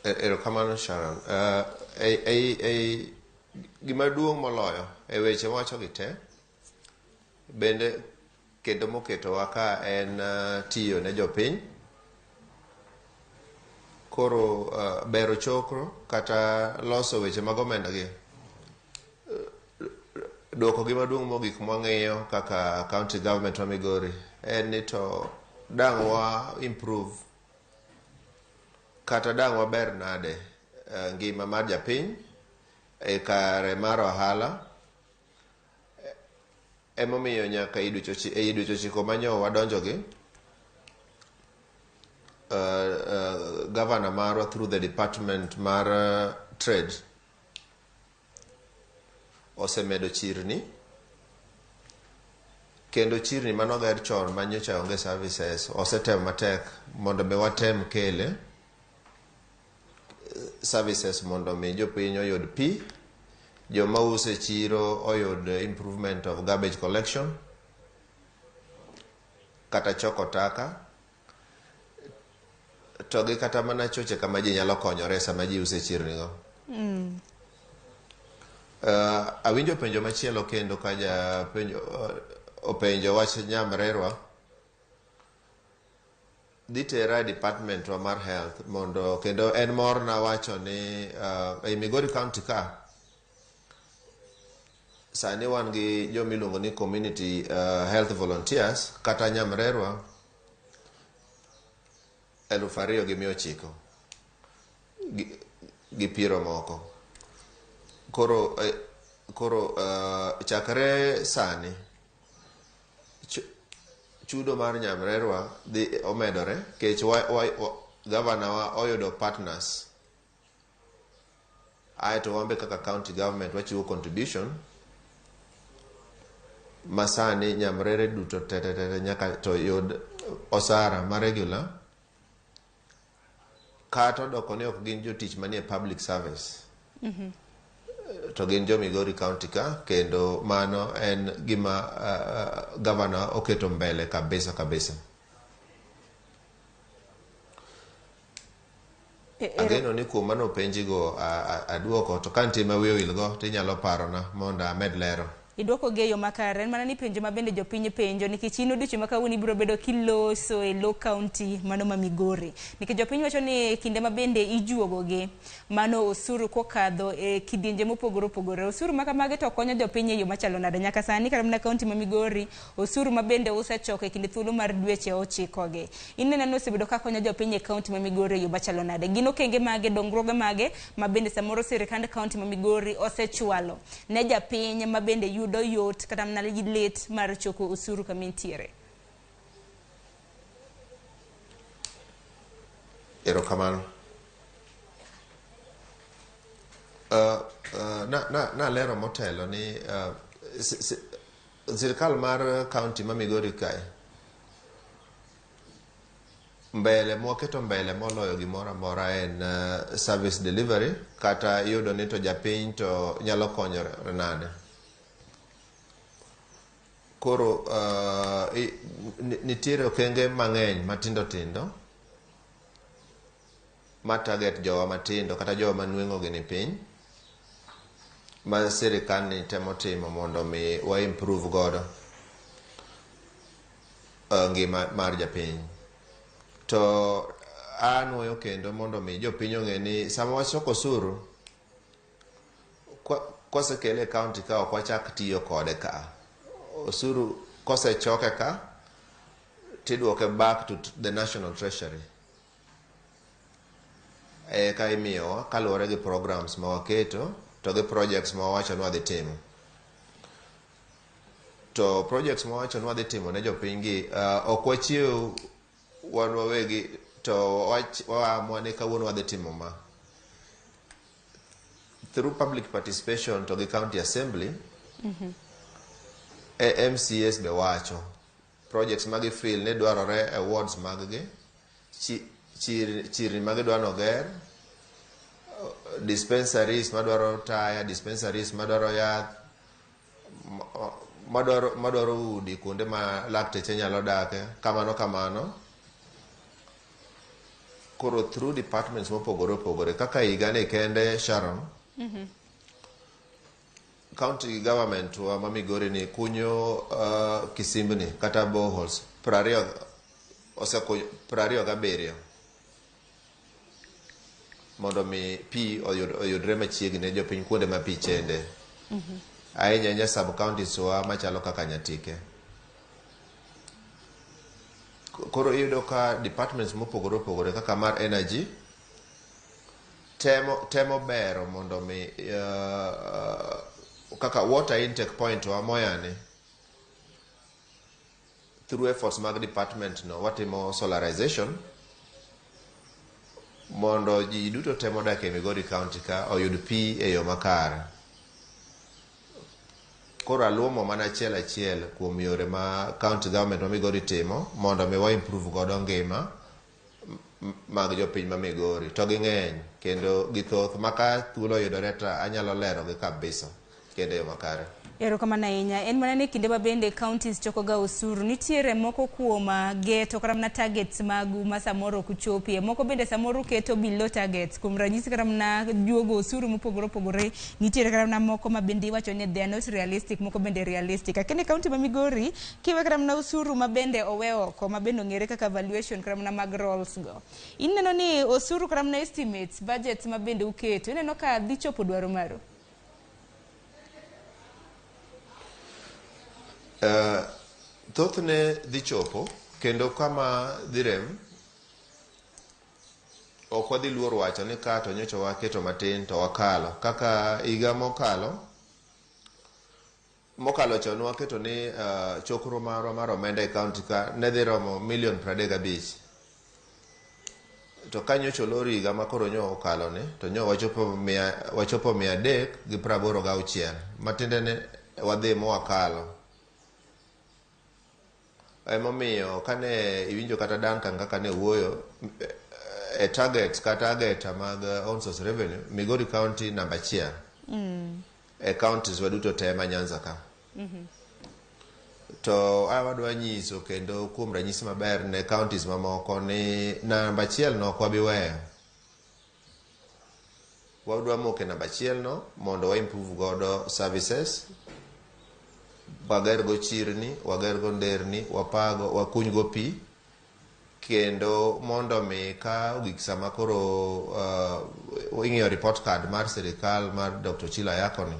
Erokamano Sharon. Gima duong' moloyo e weche mawacho gi te bende kendo moketowa ka en tiyo ne jopiny. Koro bero chokro kata loso weche mag omenda gi duoko gi maduong' mogik mwang'iyo kaka county government ma Migori en ni to dang' wa improve kata dang' waber nade ngima mar japiny e kare mar ohala. Emomiyo nyaka e dweche ochiko manyo wadonjo gi governor marwa through the department mar trade osemedo chirni Kendo chirni manoger chon ma nyocha onge services osetemo matek mondo mi watem kele services mondo mi jopiny oyud pi, joma uso e chiro oyud improvement of garbage collection kata choko taka to gi kata mana choche kama ji nyalo konyore sama ji uso e chirni go. Awinjo penjo machielo kendo ka japenjo openjo wach nyamrerwa dhi tera e department wa mar health mondo kendo en morna wacho ni ei Migori County ka sani wan gi jomiluongo ni community health volunteers kata nyamrerwa 2,900 gi piero moko. Koro chakre sani chudo mar nyamrerwa dhi omedore kech gavana wa oyudo partners, aeto wan be kaka county government wachiwo contribution ma sani nyamrere duto te te te nyaka to yud osara ma regular, kata odoko ni ok gin jotich manie public service, to gin jo Migori County ka, kendo mano en gima gavana oketo mbele kabisa kabisa. Ageno ni kuom mano penjigo aduoko, to ka nitie ma wiye owil go tinyalo parona mondo amed lero. Idwoko gi e yo makare. En mana ni penjo ma bende jopiny penjo nikech in odiochieng' ma kawuono ibiro bedo kiloso e lo county mano ma Migori, nikech jopiny wacho ni kinde ma bende ijuogo gi mano osuru kokadho e kidienje mopogore opogore, osuru ma kamagi to konyo jopiny e yo machalo nade nyaka sani? Kata mana county ma Migori, osuru ma bende usechoko e kinde thuolo mar dweche 9 gi, ineno ni osebedo ka konyo jopiny e county ma Migori e yo machalo nade? Gin okenge mage, dongruoge mage ma bende samoro sirikand county ma Migori osechwalo ne japiny ma bende yudo yot kata mana lit mar choko osuru kama entiere? Erokamano. Nalero motelo ni sirikal mar county ma Migori kae mbele mwaketo mbele moloyo gimoro amora en service delivery, kata yudo ni to japiny to nyalo konyore nade. Koro nitiere okenge mang'eny matindo tindo ma target jowa matindo kata jowa ma nweng'o gi ni piny, ma sirikal ni temo timo mondo mi wa improve godo ngima mar japiny. To anuoyo kendo mondo mi jopiny ong'e ni sama wachoko osuru kosekele e county ka, ok wachak tiyo kode ka. Osuru kosechoke ka tidwoke back to the national treasury, eka imiyowa kaluwore gi programs ma waketo to gi projects ma wawacho ni wadhi timo. To projects ma wawacho ni wadhi timo ne jopiny gi, ok wachiew wan wawegi to waamua ni kawuono wadhi timo ma. Through public participation to gi county assembly, e MCAs be wacho projects ma gifeel ni dwarore e wards mag gi, chirni ma gidwa noger, dispensaries madwaro taya, dispensaries madwaro yath, madwaro udi kuonde ma lakteche nyalo dake, kamano kamano. Koro through departments mopogore opogore, kaka higa ni kende, Sharon, county government wa ma Migori ni kunyo kisimbni kata boreholes 20, osekunyo 27 mondo mi pi oyudre machiegni ne jopiny kuonde ma pi chende, ahinya ahinya sub counties wa machalo kaka Nyatike. Koro iyudo ka departments mopogore opogore kaka mar energy temo bero mondo mi kaka water intake point wa Moyani, through efforts mag department no watimo solarization mondo ji duto te modak e Migori County ka oyud pi e yo makare. Koro aluomo mana achiel achiel kuom yore ma county government ma Migori timo mondo mi wa improve godo ngima mag jopiny ma Migori. To ging'eny kendo githoth ma ka thuolo oyudore to anyalo lerogi kabisa kendo e yo makare. Erokamano ahinya. En mana ni kinde ma bende counties choko ga osuru, nitiere moko kuom geto kata mana targets magu ma samoro ok uchopie. Moko bende samoro uketo below targets. Kuom ranyisi kata mana juogo osuru mopogore opogore, nitiere kata mana moko ma bende iwacho ni they are not realistic, moko bende realistic. Lakini county ma Migori, kiwe kata mana osuru ma bende owe oko, ma bende ong'ere kaka valuation kata mana mag rolls go. Ineno ni osuru kata mana estimates, budgets ma bende uketo, ineno ka dhi chopo dwaro maru? Thothne dhi chopo kendo kama dhi rem ok wadhi luor wacho ni ka to nyocha waketo matin to wakalo. Kaka higa mokalo chon waketo ni chokro marwa mar omenda e county ka ne dhi romo milion 35. To ka nyocha olor higa ma koro nyo okalo ni to nyo wachopo 386, matiende ni wadhi mowakalo. Emomiyo kane iwinjo kata Duncan kaka ne wuoyo e targets ka target mag own source revenue, Migori County namba 1 e counties waduto te ma Nyanza ka. To wadwa nyiso kendo kuom ranyisi maber ne counties mamoko ni namba 1 no ok wabi weyo. Wadwa moke namba 1 no mondo wa improve godo services, wager go chirni, wager go nderni, wapago, wakuny go pi, kendo mondo mi ka ogik sama koro ing'iyo report card mar sirikal mar Dr. Ochilo Ayako ni,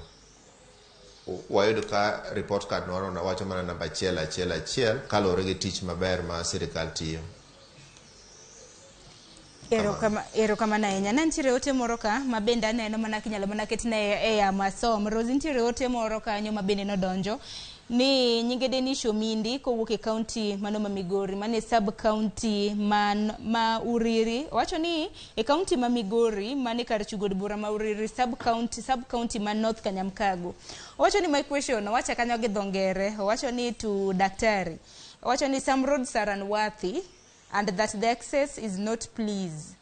wayud ka report card no wacho mana namba 1 1 1 kaluwore gi tich maber ma sirikal tiyo. Erokamano ahinya. Ne nitiere ote moro ka ma bende aneno mana kinyalo mana ketne e yamo asom. Rose, nitiere ote moro kanyo ma bende nodonjo ni nyinge Denish Omindi kowuok e county mano ma Migori, mane sub county ma Uriri. Owacho ni e county ma Migori mane kar chungo od bura ma Uriri sub county ma North Kanyamkago. Owacho ni my question, owacho kanyo gi dho ngere, owacho ni to daktari. Owacho ni some roads are unworthy and that the access is not pleased.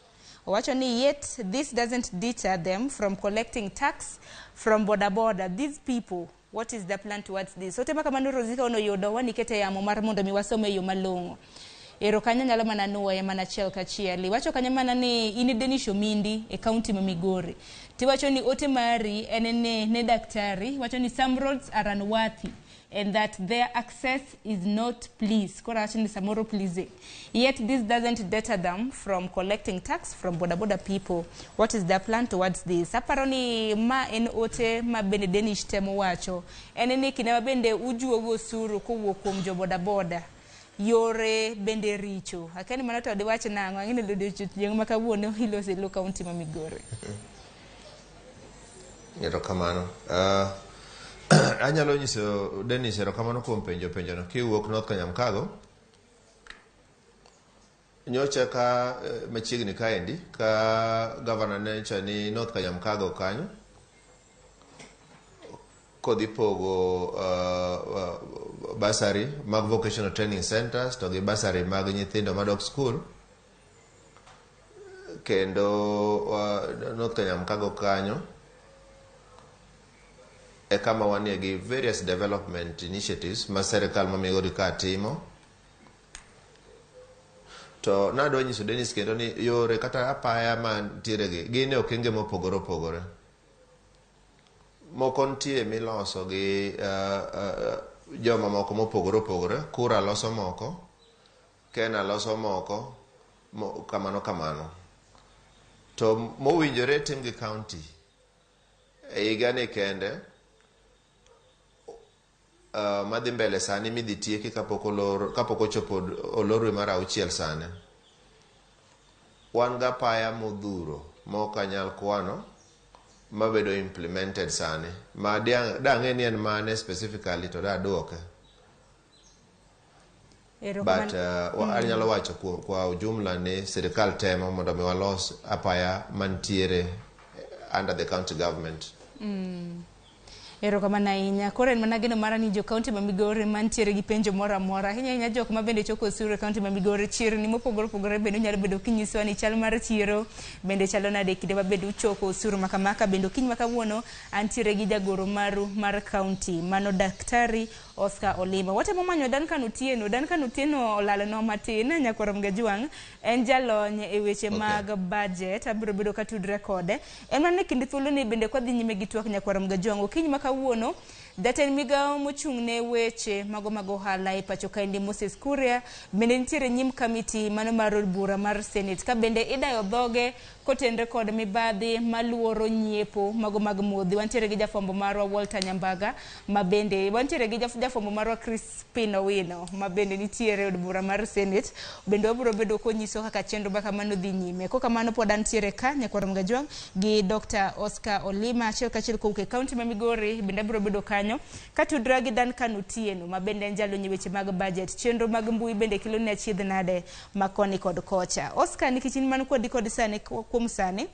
Owacho ni yet this doesn't deter them from collecting tax from boda boda. These people, what is the plan towards this? Ote makamano Rosika ono yudo wanikete yamo mar mondo mi wasome yo malong'o. Ero kanyo nyalo mana nuoye mana achiel kachiel. Iwacho kanyo mana ni in Denish Omindi e county ma Migori. Tiwacho ni ote mari en ne daktari. Iwacho ni some roads are unworthy and that their access is not pleased. Koro wacho ni samoro pleasing. Yet this doesn't deter them from collecting tax from boda boda people. What is their plan towards this? Aparo ni ma en ote ma bende Denish temo wacho. En ni kinde ma bende ujuogo osuru kowuok kuom jo boda boda. Yore bende richo. Akeni mano to diwach nang'o? Ang'e ni odiochieng' ma kawuono ilose e lo county ma Migori. Erokamano. Anyalo nyiso Dennis erokamano kuom penjo no kiwuok North Kanyamkago. Nyocha ka machiegni kaendi ka governor ne ni North Kanyamkago kanyo kodhi pogo bursary mag vocational training centers to gi bursary mag nyithindo madok school, kendo North Kanyamkago kanyo e kama wanie gi various development initiatives ma sirikal ma Migori ka timo. To nadwa nyiso Dennis kendo ni yore kata apaya mantiere gi gin e okenge mopogore opogore. Moko nitie miloso gi joma moko mopogore opogore, Kura loso moko, Kena loso moko, kamano kamano. To mowinjore tim gi county e higa ni kende madhi mbele sani midhi tieki kapok ochopo olor dwe mar 6 sani. Wan gapaya modhuro mok anyal kwano mabedo implemented sani ma dang'e ni en mane specifically to daduoke. But anyalo wacho kwa ujumla ni sirikal temo mondo mi walos apaya mantiere under the county government. Erokamano ahinya. Koro en mana geno mara ni jo kaunti ma Migori mantiere gi penjo moro amora, ahinya ahinya jok ma bende choko osuru e kaunti ma Migori, chirni mopogore opogore bende unyalo bedo kinyisowa ni chal mar chiro bende chalo nade e kinde ma bende uchoko osuru ma kamaka. Bende okinyi ma kawuono antiere gi jagoro maru mar kaunti, mano Daktari Oscar Olima. Watemo manyo Duncan Otieno. Duncan Otieno olalonwa matin, nyakwar Mgajwang', en jalony e weche mag budget, abiro bedo katudre kode. En mana e kind thuolo ni bende kwadhi nyime gi twak, nyakwar Mgajwang', okinyi ma kawuono jatend migawo mochung' ne weche mago mag ohala e pacho kaendi, Moses Kuria, bende nitiere nyim kamiti mano mar od bura mar Senate, ka bende idayo dhoge kotenre kod mibadhi maluoro nyiepo mago mag modhi. Wantiere gi jafwambo marwa Walter Nyambaga, ma bende wantiere gi jafwambo marwa Crispin Owino, ma bende nitiere e od bura mar Senate. Bende wabiro bedo konyiso kaka chenro ma kamano dhi nyime. Kokamano pod antiere ka, nyakwar Mgajwang', gi Dr. Oscar Olima achiel kachiel kowuok e kaunti ma Migori. Bende abiro bedo kanyo katudra gi Duncan Otieno, ma bende en jalony e weche mag budget. Chenro mag mbui bende kelo ne achiedh nade ma koni kod kocha. Oscar, nikech in man kodi kod sani, kuom sani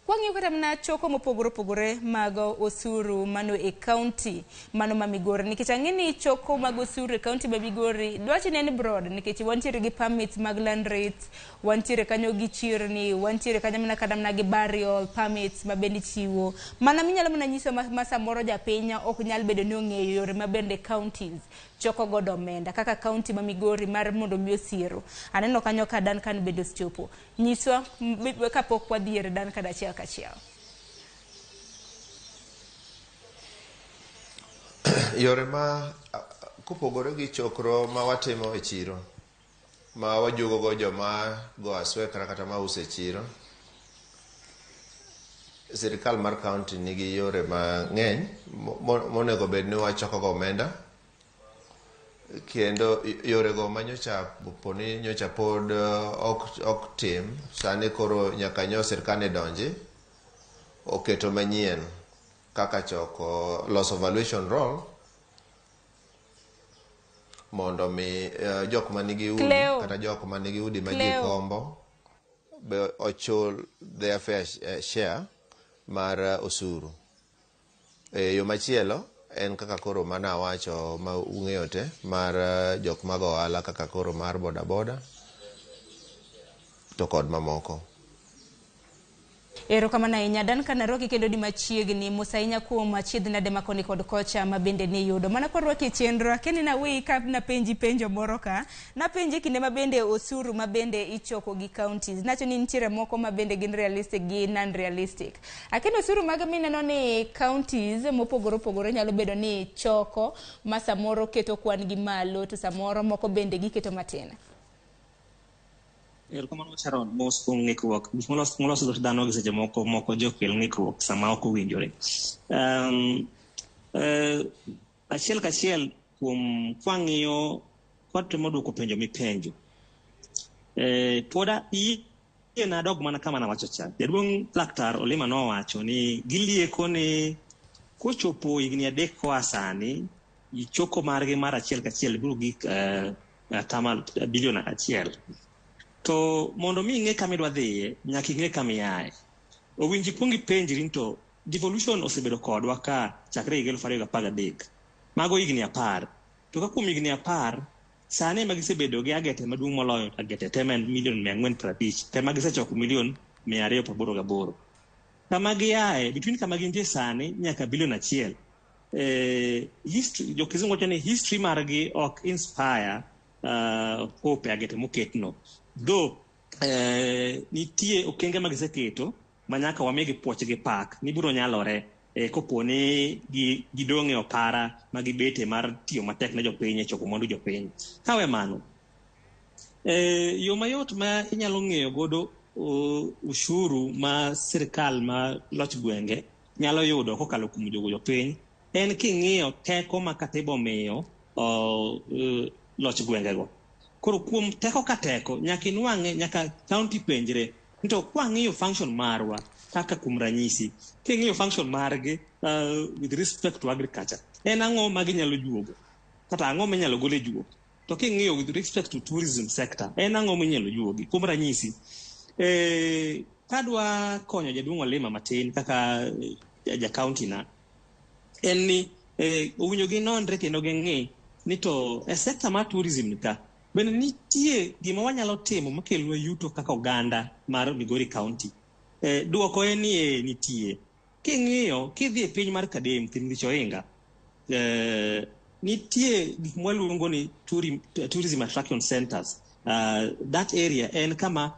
kwang'iyo kata mana choko mopogore opogore mag osuru mano e kaunti mano ma Migori, nikech ang'e ni choko mag osuru e kaunti ma Migori dwach ne en broad, nikech wantiere gi permits mag land rates, wantiere kanyo gi chirni, wantiere kanyo mana kata mana gi burial permits ma bende ichiwo, mana minyalo mana nyiso ma samoro japiny ok nyal bedo ni ong'eyo yore ma bende counties choko godo omenda kaka kaunti ma Migori mar mondo mi osiero. Aneno kanyo ka Duncan bende osechopo. Nyiswa kapok wadhi ir Duncan achiel kachiel. Yore ma kopogore gi chokro ma watimo e chiro ma wajuogo go joma go aswekra kata ma uso e chiro, sirikal mar county nigi yore mang'eny monego bed ni wachoko go omenda, kendo yorego ma nyocha poni nyocha pod ok tim sani koro nyaka nyo sirkal ne donji oketo manyien kaka choko, loso valuation roll mondo mi jok manigi udi Cleo. kata jok manigi udi ma ji Cleo. kombo be ochul their fair share mar osuru. E yo machielo en kaka koro mana awacho ma ung'eyo te mar jok mag ohala kaka koro mar boda boda to kod mamoko. Erokamano ahinya, Duncan. Arwaki kendo di machiegni. Mos ahinya kuom achiedh nade ma koni kod kocha ma bende niyudo. Mana kwarwaki e chenro, akia ni naweyi ka napenji penjo moro ka. Napenji kinde ma bende osuru ma bende ichoko gi counties. Nacho ni nitiere moko ma bende gin realistic gi non realistic. Akia ni osuru mag mineno ni counties mopogore opogore nyalo bedo ni choko ma samoro keto kwan gi malo to samoro moko bende giketo matin. Erokamano, Sharon, mos kuom ng'ikruok. Gik molos gi dhano gi seche moko moko jokel ng'ikruok sama ok owinjore. Achiel kachiel kuom kwang'iyo kwatemo duoko penjo mipenjo. Pod yiena adog mana kama nawacho cha. Jaduong' Laktar Olima nowacho ni gilieko ni kochopo higni 3 koa sani, choko margi mar achiel kachiel biro gik atamalo bilion 1. To mondo mi ing'e kama idwa dhiye, nyaka ing'e kama iaye. Owinjo ikuong ipenjri ni to devolution osebedo kodwa ka chakre higa 2013. Mago higni 10. To ka kuom higni 10, sani ema gisebedo gi agete maduong' moloyo agete te ma en milion 450, tema gisechoko milion 288. Kama giaye, between kama gintie sani nyaka bilion 1. History, jo kizungu wacho ni history margi ok inspire hope e agete moketno. Though nitie okenge ma giseketo ma nyaka wamigi puoch gi pak ni biro nyalore kopo ni gidong' e opara ma gibete mar tiyo matek ne jopiny e choko mwandu jopiny. Kawe mano, yo mayot ma inyalo ng'eyo godo ushuru ma sirikal ma loch gwenge nyalo yudo kokalo kuom jogo jopiny en king'iyo teko ma katiba omiyo loch gwengego. Koro kuom teko ka teko nyaka inwang'e, nyaka county penjre ni to kwang'iyo function marwa, kaka kuom ranyisi king'iyo function margi with respect to agriculture, en ang'o ma ginyalo juogo kata ang'o minyalo gol e juok? To king'iyo with respect to tourism sector, en ang'o minyalo juogi? Kuom ranyisi, kadwa konyo jaduong' Olima matin kaka ja county na. En ni owinjo ginonre kendo ging'i ni to e sector mar tourism ka bende nitie gima wanyalo timo makelonwa yuto kaka oganda mar Migori County. Duoko en ni nitie. King'iyo kidhi e piny mar Kadem, Thim Ohinga, nitie gik mwaluongo ni tourism attraction centers. That area en kama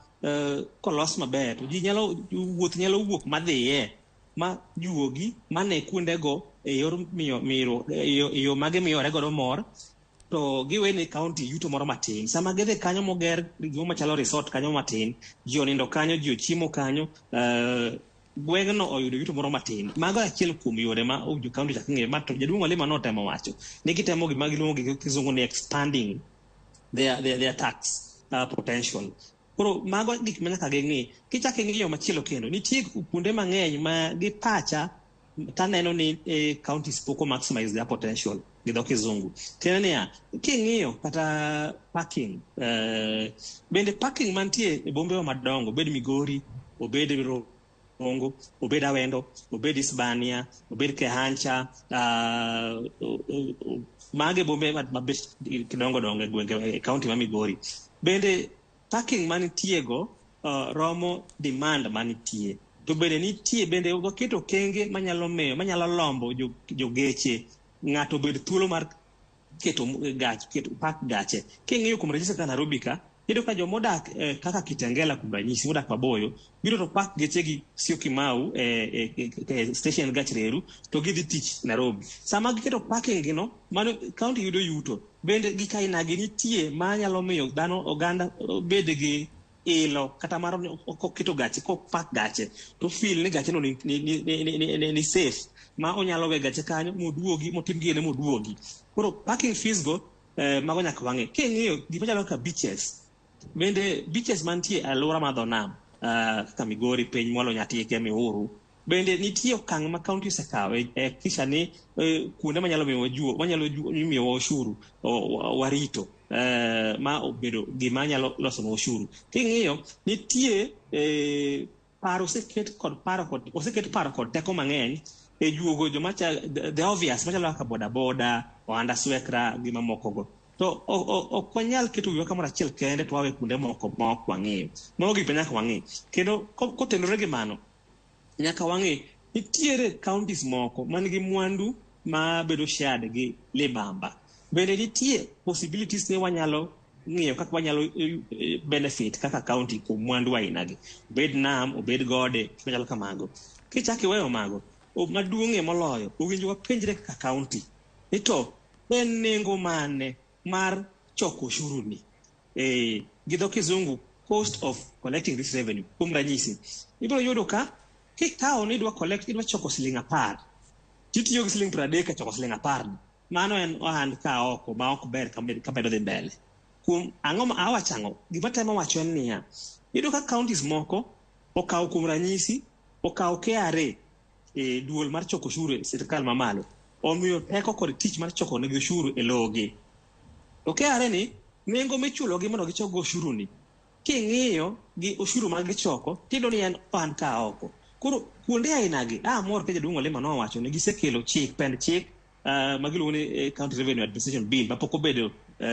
kolos maber to ji nyalo wuoth, nyalo wuok madhiye ma juogi mane kuondego e yor miyo miro e yo magimiyore godo mor, to giwene county yuto moro matin. Sama gidhi kanyo moger gimo machalo resort kanyo matin, ji onindo kanyo, ji ochiemo kanyo, gweng'no oyudo yuto moro matin. Mago achiel kuom yore ma owinjo county chak ng'eyo. Ma to jaduong' Olima notemo wacho ni gitemo gima giluongo gi kizungu ni expanding their tax potential. Koro mago gik ma nyaka ging'i. Kichako ing'iyo machielo kendo, nitie kuonde mang'eny ma gi pacha taneno ni counties pok o maximize their potential gi dho kizungu. Tiende niya, king'iyo kata parking, bende parking mantie e bombewa madongo, obed Migori, obed Rongo, obed Awendo, obed Isebania, obed Kehancha, mage bombe mabet dongo dongo e gwenge e county ma Migori. Bende parking manitie go romo demand manitie. To bende nitie, bende waketo okenge manyalo miyo, manyalo lombo jogeche ng'ato obed thuolo mar keto gach, keto park gache. King'iyo kuom ranyisi kaka Nairobi ka, iyudo ka jomodak kaka Kitengela kuom ranyisi, modak maboyo, biro to park gechegi Syokimau e station gach reru to gidhi tich Nairobi. Sama giketo parking gi no, mano county yudo yuto. Bende gik ainagi nitie manyalo miyo dhano oganda bed gi ilo kata mar koketo gache, kopak gache to feel ni gache no ni safe ma onyalo we gache kanyo moduogi motim gine moduogi. Koro parking fees go mago nyaka wang'i. King'iyo gik machalo kaka beaches, bende beaches mantie e alwora mar dho nam kaka Migori piny mwalo Nyatike, Miuru, bende nitie okang' ma county osekawo e hakikisha ni kuonde manyalo miyowa juo, manyalo miyowa ushuru warito, ma obedo gima nyalo losonwa ushuru. King'iyo nitie paro oseket kod paro kod oseket paro kod teko mang'eny e juogo joma the obvious machalo kaka boda boda, ohanda swekra gi mamoko go. To ok wanyal keto wiwa kamoro achiel kende to wawe kuonde moko ma ok wang'eyo. Mago gik ma nyaka wang'i. Kendo kotenore gi mano, nyaka wang'i nitiere counties moko man gi mwandu ma bedo shared gi libamba. Bende nitie possibilities ni wanyalo ng'iyo kaka wanyalo benefit kaka county kuom mwandu ainagi. Obed nam, obed gode, machalo kamago. Kichako iweyo mago, maduong'ie moloyo, owinjo wapenjre kaka county ni to en nengo mane mar choko ushuru ni. Gi dho kizungu, cost of collecting this revenue. Kuom ranyisi, ibiro yudo ka kikawo ni idwa collect, idwa choko siling 10, titiyo gi siling 30 e choko siling 10 ni. Mano en ohand ka oko ma ok ber kamedo dhi mbele. Kuom ang'o ma awacho ang'o? Gima temo wacho en niya, iyudo ka counties moko okawo kuom ranyisi, okawo KRA e duol mar choko ushuru e sirkal mamalo, omiyo teko kod tich mar choko negi ushuru e logi. To KRA ni, nengo michulogi mondo gichok go ushuru ni, king'iyo gi ushuru ma gichoko, tiyudo ni en ohand ka oko. Koro kuonde ainagi, amor ka jaduong' Olima nowacho ni gisekelo chik, pend chik, ma giluongo ni County Revenue Administration Bill, ma pok obedo,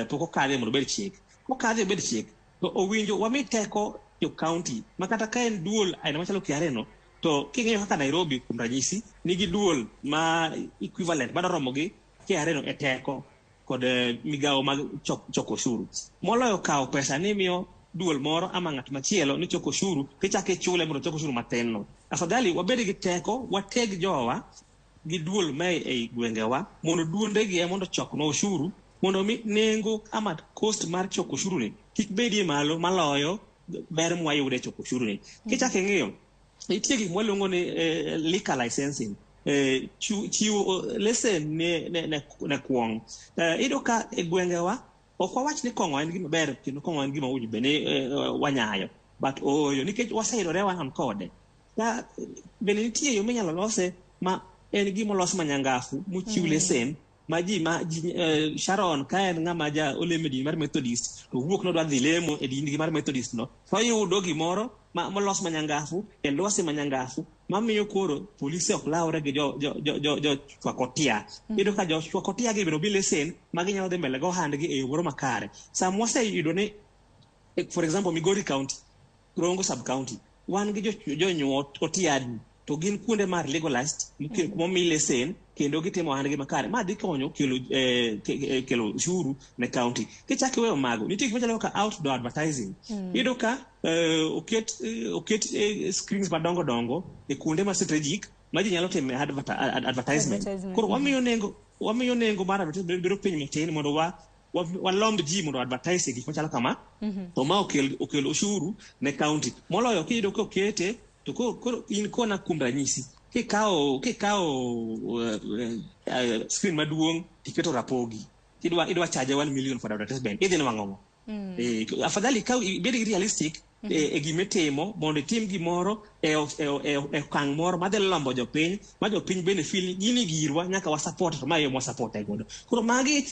pok okadhe mondo obed chik. Kokadhe obed chik, to owinjo wami teko jo county, ma kata ka en duol aina machalo KRA no, to king'iyo kaka Nairobi kuom ranyisi, nigi duol ma equivalent madwa romo gi KRA no e teko kod migawo mag choko ushuru. Moloyo kawo pesa ni miyo duol moro ama ng'at machielo ni choko ushuru, tichako ichule mondo ochok ushuru matin no. Afadhali wabed gi teko, wateg jowa gi duol ma ei gwengewa, mondo duondegi ema mondo ochoknwa ushuru, mondo mi nengo ama cost mar choko ushuru ni kik bedie malo maloyo ber mwayudo e choko ushuru ni. Kichako ing'iyo, nitie gik mwaluongo ni liquor licensing, chiwo lesen ne kuong'. Iyudo ka e gwengewa ok wawach ni kong'o en gima ber kendo kong'o en gima owinjo bed ni wanyayo, but ooyo, nikech waseyudore wan kode. Ka bende nitie yo minyalo lose ma en gima olos manyangafu mochiw lesen ma ji ma ji, Sharon ka en ng'ama ja olemo e din mar Methodist to owuok nodwa dhi lemo e din gi mar Methodist no, to oyudo gimoro ma molos manyangafu e lwasi manyangafu Mamiyo koro polise ok lawre gi jo jo jo jo jo chwako tia. Iyudo ka jo chwako tia gi biro bi lesen ma ginyalo dhi mbele go ohandgi e yo moro makare. Sama waseyudo ni for example Migori County, Rongo sub county, wan gi jonyuol otiadi to gin kuonde mar legalized momi lesen kendo gitimo ohandgi makare. Ma dhi konyo kelo kelo ushuru ne county. Kichak iweyo mago, nitie gik machalo kaka outdoor advertising. Iyudo ka oket screens madongo dongo e kuonde ma strategic ma ji nyalo time advertisement. Koro wamiyo nengo mar advertisement bedo piny matin mondo walomb ji mondo advertise e gik machalo kama. To ma okel ushuru ne county moloyo kiyudo kokete to koro in kona kuom ranyisi kikawo screen maduong' tiketo Rapogi idwa charge 1 million for advertisement, idhi nwang'o ang'o? Afadhali ikaw ibed gi realistic e gimitimo mondo itim gimoro e okang' moro madhi lombo jopiny, ma jopiny bende feel ni gini girwa nyaka wa support, to ma e yo mwa support e godo. Koro magi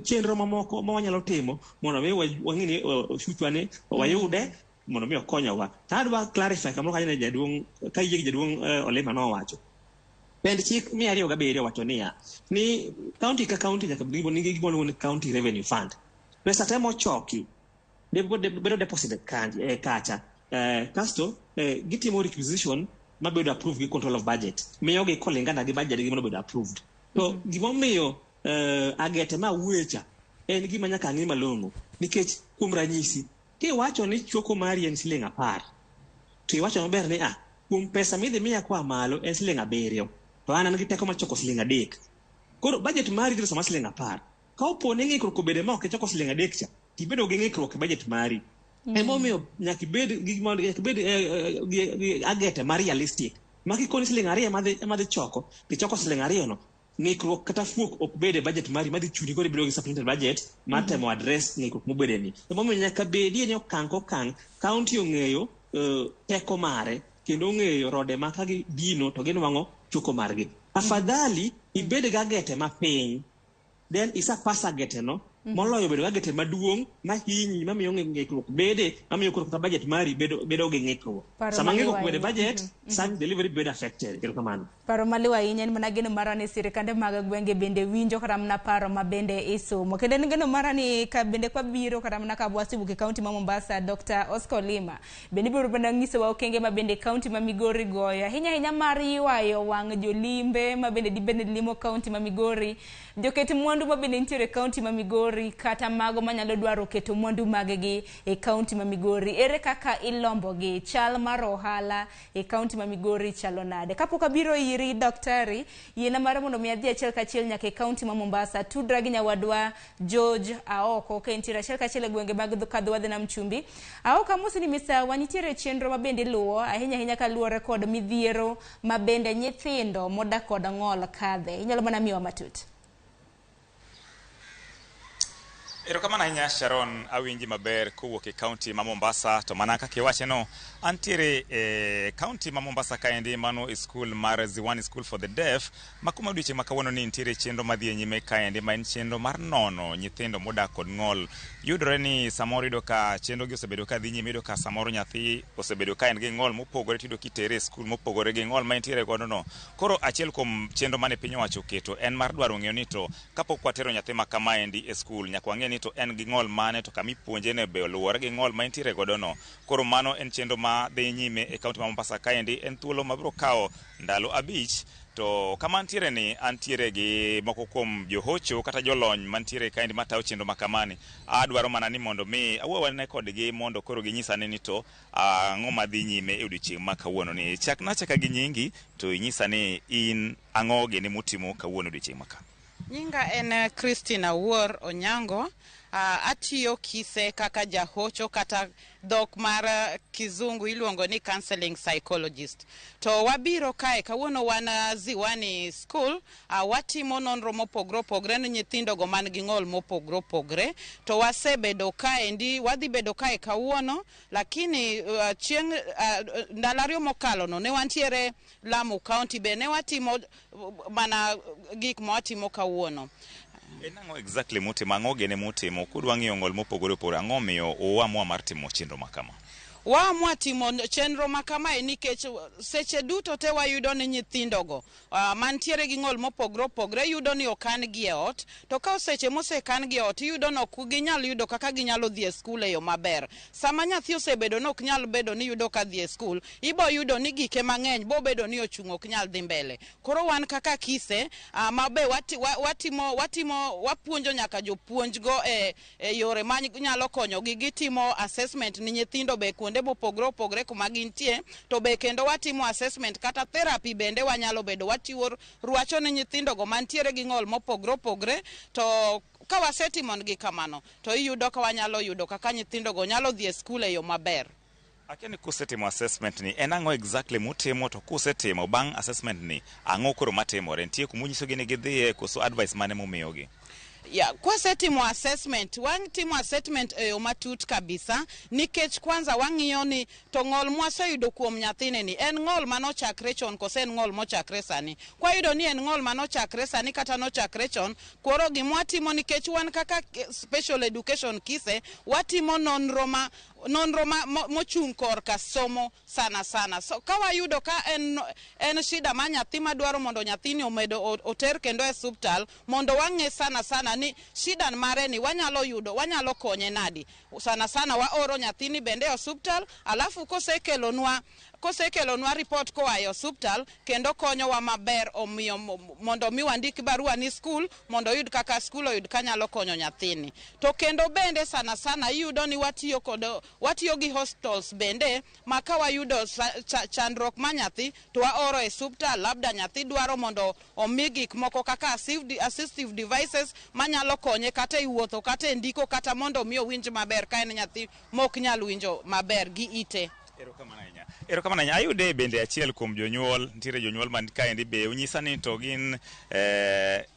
chenro mamoko ma wanyalo timo mondo mi wang'e ni oshuchwa ni wayude mondo mi okonyowa. To adwa clarify kamoro kanyo ne jaduong' ka yie gi jaduong' Olima nowacho. Pend chik 207 wacho niya ni county ka county nyaka bed nigi gima iluongo ni county revenue fund. Pesa te mochoki bedo deposited kacha. Kasto gitimo requisition mabedo approved gi control of budget. Miyogi kolingana gi budget gi mondo bedo approved. To gimomiyo agete ma wuoye cha en gima nyaka ng'i malong'o nikech kuom ranyisi kiwacho ni choko mari en siling 10 to iwacho maber ni kuom pesa midhi miya koa malo en siling 7 to an gi teko mar choko siling 3. Koro budget mari dhi sama siling 10. Ka opo ni ng'ikruok obedo ma ok ichoko siling 3 cha, tibedo gi ng'ikruok e budget mari. Emomiyo nyaka ibed gi nyaka ibed gi agete ma realistic. Ma kikoni siling 2 ema dhi choko, tichoko siling 2 no, ng'ikruok kata fuok ok bed e budget mari madhi chuni koro ibedo gi supplementary budget mar temo address ng'ikruok mobede ni. Emomiyo nyaka bedie ni okang' kokang' county ong'eyo teko mare kendo ong'eyo rode ma ka gidino to ginwang'o choko margi. Afadhali ibed gi agete mapiny then isapasa agete no moloyo bedo gi agete maduong' mahinyi mamiyo ng'ikruok bede mamiyo koro kata budget mari bedo gi ng'ikruok. Sama ng'ikruok obedo e budget, service delivery bedo affected. Erokamano. Paro maliw ahinya en mana geno mara ni sirikande mag gwenge bende winjo kata mana paro ma bende isumo. Kendo en geno mara ni ka bende kwabiro kata mana ka wasewuok e kaunti ma Mombasa, Dr. Oscar Olima bende ibiro mana nyisowa okenge ma bende kaunti ma Migori goyo ahinya ahinya mar ywayo wang' jolimbe ma bende dibed ni limo kaunti ma Migori, joket mwandu ma bende nitiere e kaunti ma Migori kata mago manyalo dwaro keto mwandu maggi e kaunti ma Migori. Ere kaka ilombogi? Chal mar ohala e kaunti ma Migori chalo nade? Kapok abiro iri daktari, yiena mar mondo mi adhi achiel kachiel nyaka e kaunti ma Mombasa. Tudra gi nyawadwa George Aoko ka entiere achiel kachiel e gwenge mag Kadho Nam Chumbi. Aoko, amosi ni misawa, nitiere chenro ma bende iluwo ahinya ahinya kaluwore kod midhiero ma bende nyithindo modak kod ng'ol kadhe. Inyalo mana miyowa matut. Erokamano ahinya Sharon, awinji maber kowuok e kaunti ma Mombasa. To mana kaka iwache no, antiere e kaunti ma Mombasa kaendi, mano e skul mar Ziwani School for the Deaf, ma kuma odiochieng' ma kawuono ni nitiere chenro madhi e nyime kaendi, ma en chenro mar nono nyithindo modak kod ng'ol. Yudore ni samoro iyudo ka chenro gi osebedo ka dhi nyime, iyudo ka samoro nyathi osebedo ka en gi ng'ol mopogore, tiyudo kitere e skul mopogore gi ng'ol ma entiere godo no. Koro achiel kuom chenro mane piny owacho oketo en mar dwaro ng'eyo ni to kapok watero nyathi ma kamaendi e skul, nyaka wang'e ni to en gi ng'ol mane, to kama ipuonje ne be oluwore gi ng'ol ma entiere godo no. Koro mano en chenro ma dhi nyime e kaunti ma Mombasa kaendi. En thuolo mabiro kawo ndalo 5. To kama antiere ni, antiere gi moko kuom johocho kata jolony mantiere kaendi matayo chenro ma kamani. Adwaro mana ni mondo mi awuo kodgi mondo koro ginyisa ni to ang'o madhi nyime e odiochieng' ma kawuono ni. Chakna achaka gi nyingi to inyisa ni in ang'o gini mutimo kawuono odiochieng' ma ka. Nyinga en Christine Awuor Onyango. Atiyo Kise kaka jahocho kata dhok mar kizungu iluongo ni counseling psychologist. To wabiro kae kawuono wan Ziwani School, watimo nonro mopogore opogore ne nyithindo go man gi ng'ol mopogore opogore. To wasebedo kaendi, wadhi bedo kae kawuono, lakini chieng' ndalo 2 mokalo no ne wantiere Lamu County be ne watimo mana gik ma watimo kawuono. En ang'o exactly mutimo? Ang'o gene mutimo? Kudwa ng'iyo ng'ol mopogore opogore, ang'o miyo uamua mar timo chenro ma kama? Waamua timo chenro ma kamae nikech seche duto te wayudo ni nyithindogo mantiere gi ng'ol mopogore opogore yudo ni okan gi e ot, to ka seche mosekan gi e ot iyudo ni ok ginyal yudo kaka ginyalo dhi e skul e yo maber. Sama nyathi osebedo ni ok nyal bedo ni yudo ka dhi e skul, ibo yudo ni gike mang'eny bobedo ni ochung' ok nyal dhi mbele. Koro wan kaka Kise ma be watimo wapuonjo nyaka jopuonj go e yore ma nyalo konyogi, gitimo assessment ni nyithindo be kuonde mopogore opogore kuma gintie, to be kendo watimo assessment kata therapy bende wanyalo bedo wachiwo rwacho ne nyithindogo mantiere gi ng'ol mopogore opogore. To ka wasetimo negi kamano to iyudo ka wanyalo yudo kaka nyithindogo nyalo dhi e skul e yo maber. Akia ni kusetimo assessment ni en ang'o exactly mutimo, to kusetimo bang' assessment ni ang'o koro matimore? Nitie kumunyisogi ni gidhiye koso advice mane mumiyogi? Ya, kwasetimo assessment, watimo assessment e yo matut kabisa, nikech kwanza wang'iyo ni to ng'ol mwaseyudo kuom nyathini ni en ng'ol manochakre chon kose en ng'ol mochakre sani. Kwayudo ni en ng'ol manochakre sani kata nochakre chon, koro gimwatimo, nikech wan kaka special education Kise, watimo nonro ma mochung' korka somo sana sana. So ka wayudo ka en shida ma nyathi madwaro mondo nyathini omedo oter kendo e osuptal mondo wang'e sana sana ni shida mare ni wanyalo yudo wanyalo konye nadi. Sana sana waoro nyathini bende e osuptal, alafu kosekelonwa report koa e osuptal kendo konyowa maber, omiyo mondo mi wandik barua ni skul mondo oyud kaka skul oyud kanyalo konyo nyathini. To kendo bende sana sana iyudo ni watiyo gi hospitals bende, ma ka wayudo chandruok ma nyathi to waoro e osuptal, labda nyathi dwaro mondo omi gik moko kaka assistive devices manyalo konye kata e wuotho kata e ndiko kata mondo mi owinj maber ka en nyathi mok nyal winjo maber gi ite. Erokamano ahinya. Erokamano ahinya. Ayude bende achiel kuom jonyuol, nitiere jonyuol man kaendi be unyisa ni to gin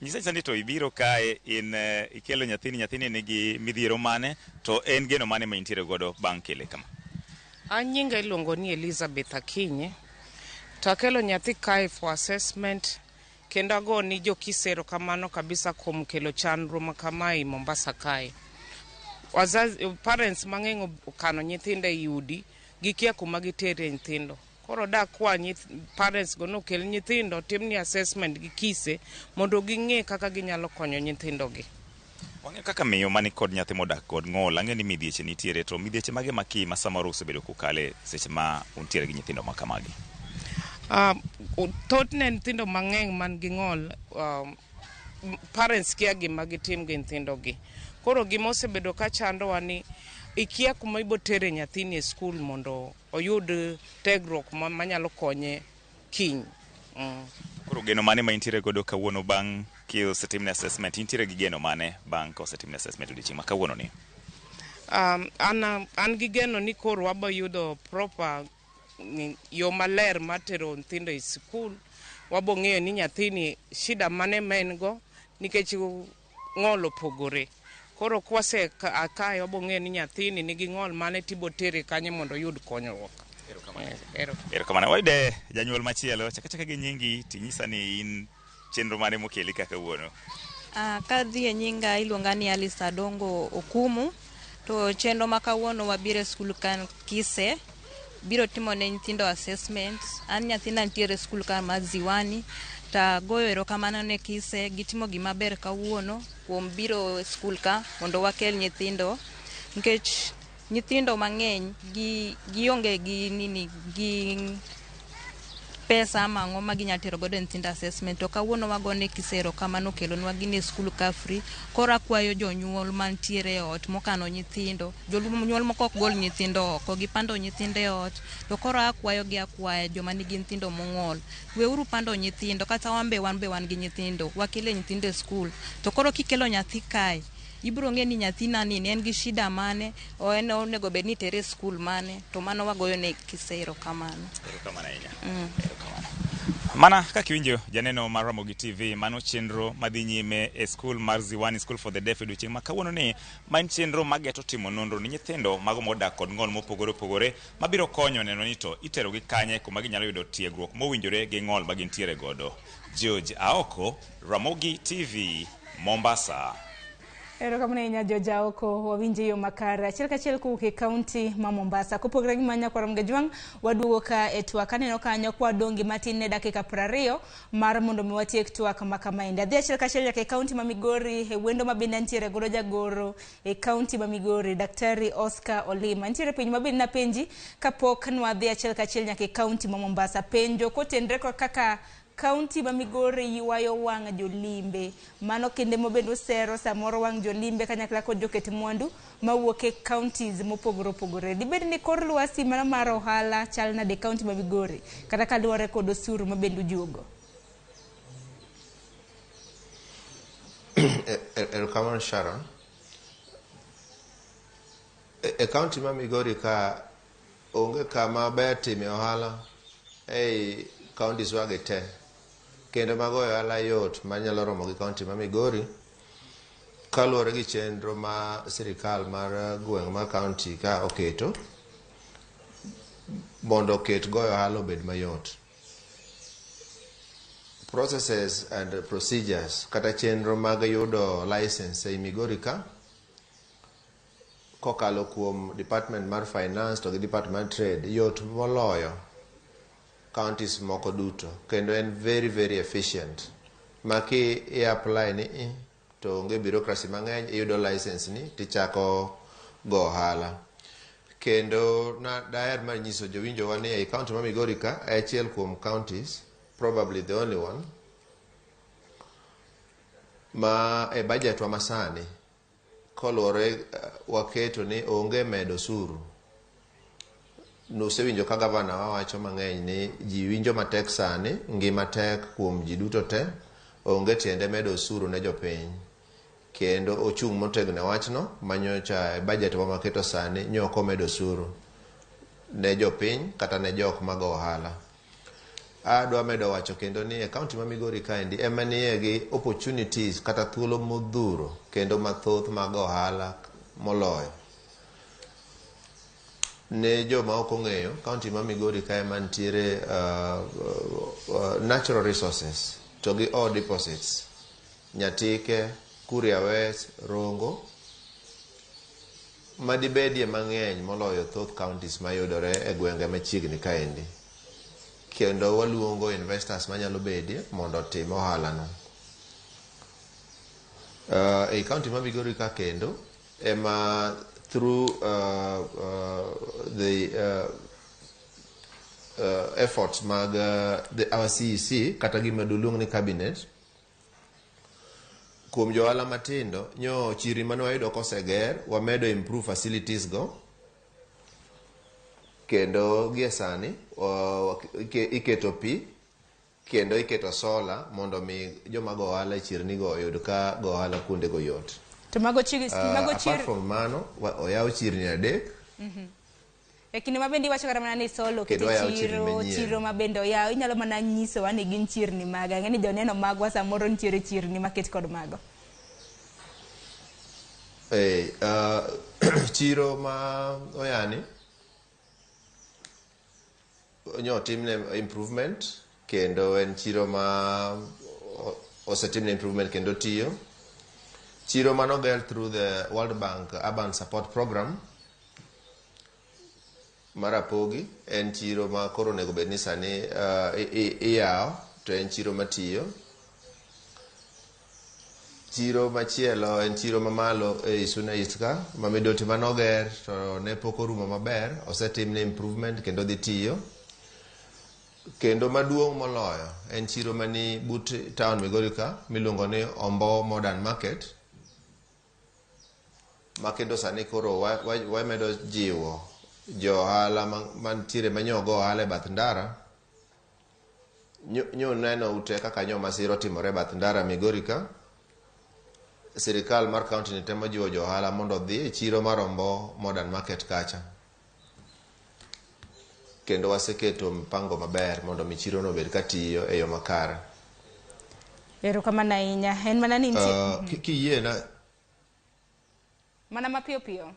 nyisa ni to ibiro kae in ikelo nyathini, nyathini nigi midhiero mane to en geno mane ma intiere godo bang' kele kama? An nyinga iluongo ni Elizabeth Akinyi. To akelo nyathi kae for assessment, kendo ago ni jo-Kise erokamano kabisa kuom kelo chenro ma kamae Mombasa kae. Wazazi, parents mang'eny okano nyithindo ei udi, gikia kuma gitere nyithindo. Koro dakwa parents go nokel nyithindo timni assessment gi Kise mondo ging'e kaka ginyalo konyo nyithindo gi. Wang'eyo kaka miyo mani kod nyathi modak kod ng'ol, ang'e ni midhieche nitiere, to midhieche mage maki ma samoro usebedo kukale seche ma untiere gi nyithindo ma kamagi? Thothne nyithindo mang'eny man gi ng'ol, parents kia gima gitim gi nyithindo gi. Koro gima osebedo ka chandowa ni ikia kuma ibo tere nyathini e skul mondo oyud tegruok manyalo konye kiny. Koro geno mane ma intiere godo kawuono bang' kisetimne assessment? Intiere gi geno mane bang' ka osetimne assessment odiochieng' ma kawuono ni? An gi geno ni koro wabo yudo proper yo maler mar tero nyithindo e sikul. Wabo ng'eyo ni nyathini shida mane ma en go, nikech ng'ol opogore. Koro kwase kae wabo ng'eyo ni nyathini nigi ng'ol mane tibo tere kanye mondo oyud konyruok. Erokamano. Wayude janyuol machielo, chak achaka gi nyingi tinyisa ni in chenro mane mokeli ka kawuono. Kadhi e nyinga iluonga ni Alice Adongo Okumu. To chenro ma kawuono wabiro e skul kan Kise biro timo ne nyithindo assessment. An nyathina nitiere e skul ka mar Ziwani, tagoyo erokamano ne Kise, gitimo gima ber kawuono kuom biro e skul ka mondo wakel nyithindo, nikech nyithindo mang'eny gi gionge gi nini gi pesa ama ang'o ma ginyalo tero godo nyithindo assessment. To kawuono wagone Kise erokamano, okelonwa gini e skul ka free. Koro akwayo jonyuol mantiere e ot mokano nyithindo, jonyuol moko ok gol nyithindo oko, gipando nyithindo e ot. To koro akwayo gi akwaya joma nigi nyithindo mong'ol, weuru pando nyithindo, kata wan be wan gi nyithindo, wakele nyithindo e skul. To koro kikelo nyathi kae, ibiro ng'e ni nyathina ni en gi shida mane, o en onego bed ni itere e skul mane. To mano wagoyo ne Kise erokamano. Erokamano ahinya. Mana kaka iwinjo janeno mar Ramogi TV, mano chenro madhi nyime e skul mar Ziwani School for the Deaf e odiochieng' ma kawuono ni, ma en chenro mageto timo nonro ni nyithindo mago modak kod ng'ol mopogore opogore, mabiro konyo neno ni to iterogi kanye kuma ginyalo yudo tiegruok mowinjore gi ng'ol ma gintiere godo. George Aoko, Ramogi TV, Mombasa. Erokamano ahinya Jojaoko, wawinjo e yo makare. Achiel kachiel kowuok e kaunti ma Mombasa. Kopogore gi mano nyakwar Mgajwang', waduogo ka e twak. Aneno kanyo kwa dong' gi matin ne dakika 20 mar mondo mi watiek twak ma kamaendi. Adhi achiel kachiel nyaka e kaunti ma Migori, e wendo ma bende antiere godo jagoro e kaunti ma Migori, Daktari Oscar Olima. Nitiere penjo ma bende napenji kapok nwadhi achiel kachiel nyaka e kaunti ma Mombasa. Penjo kotenre kod kaka kaunti ma Migori ywayo wang' jolimbe. Mano kinde mabende usero samoro wang' jolimbe kanyakla kod joket mwandu mawuok e counties mopogore opogore. Dibed ni kor lwasi mano mar ohala chal nade e kaunti ma Migori kata kaluwore kod osuru ma bende ujuogo? Erokamano Sharon. E kaunti ma Migori ka onge kama ber time ohala ei counties wagi te. Kendo mago ohala yot manyalo romo gi kaunti ma Migori kaluwore gi chenro ma sirikal mar gweng' mar kaunti ka oketo mondo oket goyo ohala obed mayot. Processes and procedures kata chenro mag yudo license ei Migori ka kokalo kuom Department mar Finance to gi Department mar Trade yot moloyo counties moko duto kendo en very very efficient ma ki i apply ni i to onge bureaucracy mang'eny iyudo license ni tichako go ohala kendo na daher mar nyiso jowinjowa ni ei county ma Migori ka e achiel kuom counties probably the only one ma e budget wa masani koluwore waketo ni onge medo osuru nusewinjo ka gavana wa wacho mang'eny ni ji winjo matek sani ngima tek kuom ji duto te onge tiende medo osuru ne jopiny kendo ochung' motegno e wachno manyocha e budget wa maketo sani nyok omedo osuru ne jopiny kata ne jok mago ohala adwa medo wacho kendo ni e kaunti ma Migori kaendi ema nie gi opportunities kata thuolo modhuro kendo mathoth mag ohala moloyo ne joma ok ong'eyo kaunti ma Migori ka ema nitiere natural resources to gi ore deposits Nyatike, Kuria West, Rongo madibedie mang'eny moloyo thoth counties mayudore e gwenge machiegni kaendi kendo waluongo investors manyalo bedie mondo otim ohala no. Ei county ma Migori ka kendo ema through the efforts mag our CEC kata gima doluong ni cabinet kuom johala matindo nyo chirni mane wayudo koseger wamedo improve facilities go kendo gie sani iketo pi kendo iketo solar mondo mi joma go ohala e chirni go oyud ka go ohala kuonde go yot. To mago chir, mago chir apart from mano oyaw chirni 3. E kinde ma bende iwacho kata mana ni solar oket Kendo e oyaw chirni chiro, manyien. chiro ma bende oyaw, inyalo mana nyisowa ni gin chirni mage. Ang'e ni joneno magwa samoro nitiere chirni maket kod mago. Chiro ma oyani nyo otimne improvement kendo en chiro ma osetimne improvement kendo tiyo. Chiro manoger through the World Bank Urban Support Program mar Rapogi en chiro ma koro onego bed ni sani iyawo to en chiro matiyo. Chiro machielo en chiro mamalo e Suna East ka ma Midoti manoger to ne pok orumo maber osetimne improvement kendo dhi tiyo. Kendo maduong' moloyo en chiro mani but town Migori ka miluongo ni Ombo Modern Market ma kendo sani koro wamedo jiwo jo ohala mantiere manyo go ohala e bath ndara nyo neno ute kaka nyo masira otimore e bath ndara Migori ka sirikal mar county ni temo jiwo jo ohala mondo odhi e chiro mar Ombo Modern Market kacha kendo waseketo mpango maber mondo mi chiro no obed katiyo e yo makare. Erokamano ahinya. En mana ni nitie Kiyiena mana mapiyo piyo.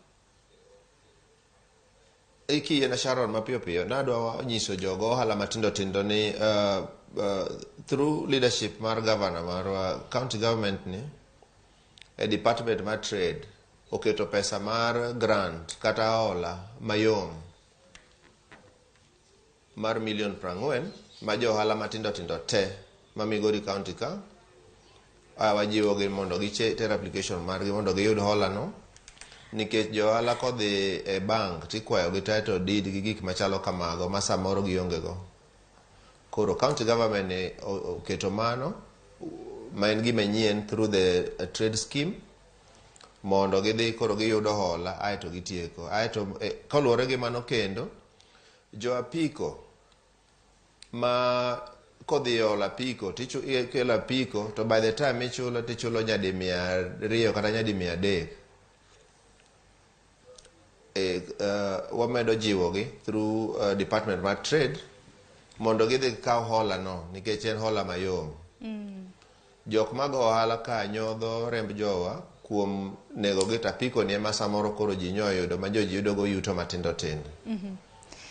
Kiyiena Sharon mapiyo piyo nadwa nyiso jogo ohala matindo tindo ni through leadership mar governor marwa county government ni e department mar trade oketo pesa mar grant kata hola mayom mar milion 40 ma jo ohala matindo tindo te ma Migori County ka wajiwogi mondo giter application margi mondo giyud hola no, nikech jo ohala kodhi e bank tikwayo gi title deed gi gik machalo kamago ma samoro gionge go. Koro county government ni oketo mano ma en gima nyien through the trade scheme mondo gidhi koro giyudo hola aeto gitieko. Aeto koluwore gi mano kendo jo apiko ma kodhi olo apiko tikelo apiko to by the time ichulo tichulo nyadi 200 kata nyadi 300. Wamedo jiwogi through department mar trade mondo gidhi gikaw hola no nikech en hola mayom. Jok mago ohala ka nyodho remb jowa kuom nego gi to apiko ni ema samoro koro ji nyoyudo ma joji yudo go yuto matindo tindo.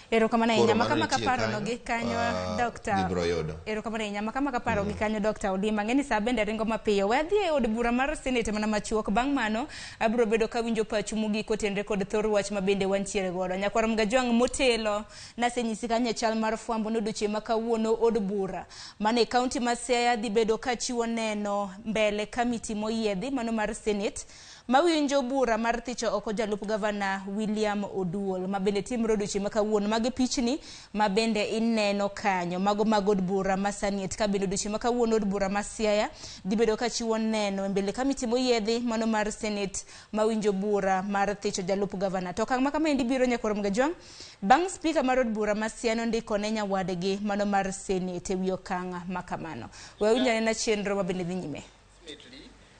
Erokamano ahinya makama kaparo no gi kanyo Dr. Gibro yudo. Erokamano ahinya makama kaparo gi kanyo Dr. Odima ng'eni sa bende ringo mapiyo. We adhi e od bura mar Senate mana machuok bang' mano abiro bedo kawinjo pachu mogik kotenre kod thor wach ma bende wantiere godo. Nyakwar Mgajwang' motelo nasenyisi kanyo chal mar fwambo no odiochieng' ma kawuono od bura mane kaunti ma Siaya dhi bedo kachiwo neno mbele kamiti moyiedhi mano mar Senate mawinjo bura mar thicho oko jalup gavana William Oduol ma bende timre odiochieng' ma kawuono. Magi pichni ma bende ineno kanyo mago mag od bura ma sani ka bende odiochieng' ma kawuono od bura ma Siaya dhi bedo kachiwo neno e mbele kamiti moyiedhi mano mar Senate mawinjo bura mar thicho jalup gavana. To okang' ma kamaendi biro nyakwar Mgajwang' bang' spika mar od bura ma Siaya nondiko ne nyawadgi mano mar Senate ewi okang' ma kamano. We winj anena chenro ma bende dhi nyime.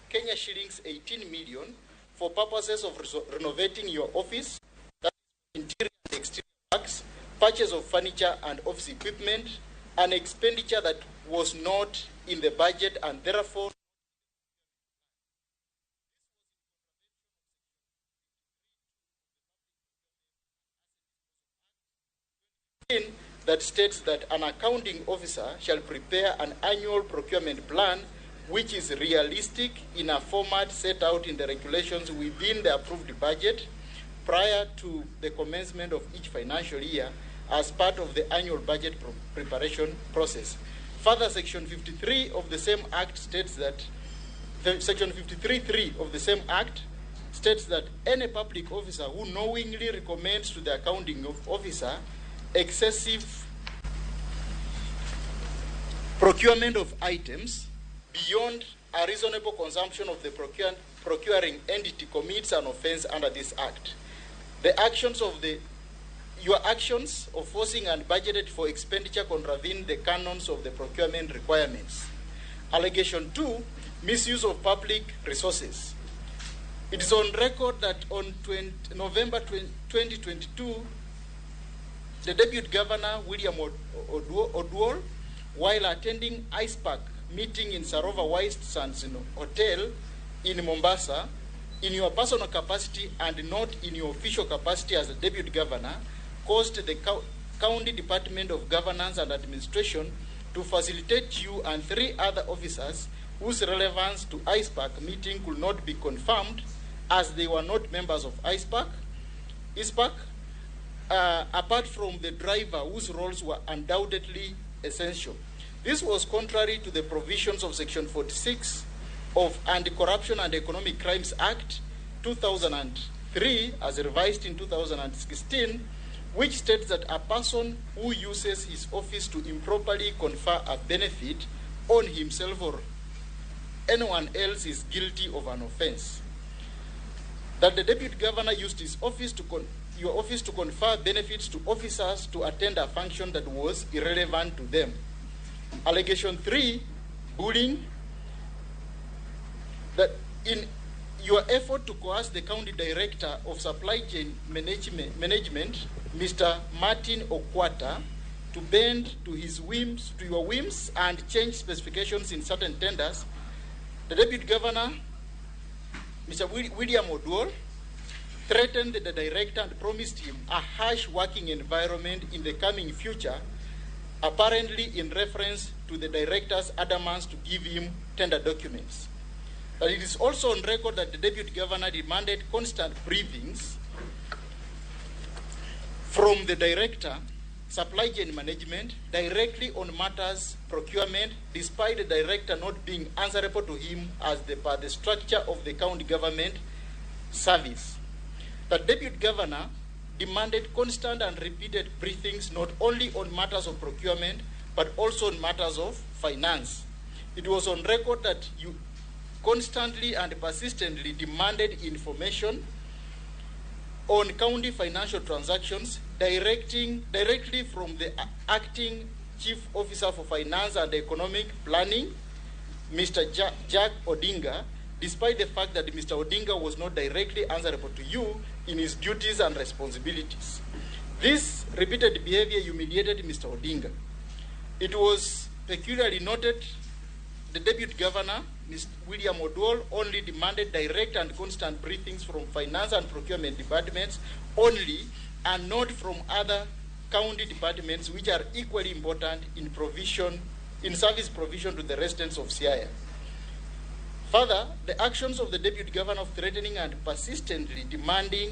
Kenya shillings 18 million for purposes of renovating your office, that is interior and exterior works, purchase of furniture and office equipment, an expenditure that was not in the budget and therefore that states that an accounting officer shall prepare an annual procurement plan which is realistic in a format set out in the regulations within the approved budget prior to the commencement of each financial year as part of the annual budget preparation process. Further, Section 53 of the same Act states that, Section 53(3) of the same Act states that any public officer who knowingly recommends to the accounting officer excessive procurement of items beyond a reasonable consumption of the procuring entity commits an offense under this Act. The actions of your actions of forcing and budgeted for expenditure contravene the canons of the procurement requirements. Allegation 2, misuse of public resources. It is on record that on November 2022, the Deputy Governor, William Oduol, while attending ICPAC meeting in Sarova White Sands Hotel in Mombasa, in your personal capacity and not in your official capacity as a Deputy Governor, caused the County Department of Governance and Administration to facilitate you and 3 other officers whose relevance to ICPAC meeting could not be confirmed as they were not members of ICPAC, apart from the driver whose roles were undoubtedly essential. This was contrary to the provisions of Section 46 of Anti-Corruption and Economic Crimes Act 2003, as revised in 2016, which states that a person who uses his office to improperly confer a benefit on himself or anyone else is guilty of an offense. That the Deputy Governor used his office to your office to confer benefits to officers to attend a function that was irrelevant to them. Allegation 3, bullying. That in your effort to coerce the County Director of Supply Chain Management, Mr. Martin Okwata, to bend to his whims, to your whims, and change specifications in certain tenders, the Deputy Governor, Mr. William Oduol, threatened the director and promised him a harsh working environment in the coming future, apparently in reference to the director's adamance to give him tender documents. That it is also on record that the deputy governor demanded constant briefings from the director, supply chain management, directly on matters procurement, despite the director not being answerable to him as per the structure of the county government service. The deputy governor demanded constant and repeated briefings not only on matters of procurement, but also on matters of finance. It was on record that you constantly and persistently demanded information on county financial transactions directly from the acting chief officer for finance and economic planning, Mr. Jack Odinga, despite the fact that Mr. Odinga was not directly answerable to you in his duties and responsibilities. This repeated behavior humiliated Mr. Odinga. It was peculiarly noted the deputy governor, Mr. William Oduol, only demanded direct and constant briefings from finance and procurement departments only, and not from other county departments which are equally important in service provision to the residents of Siaya. Further, the actions of the deputy governor of threatening and persistently demanding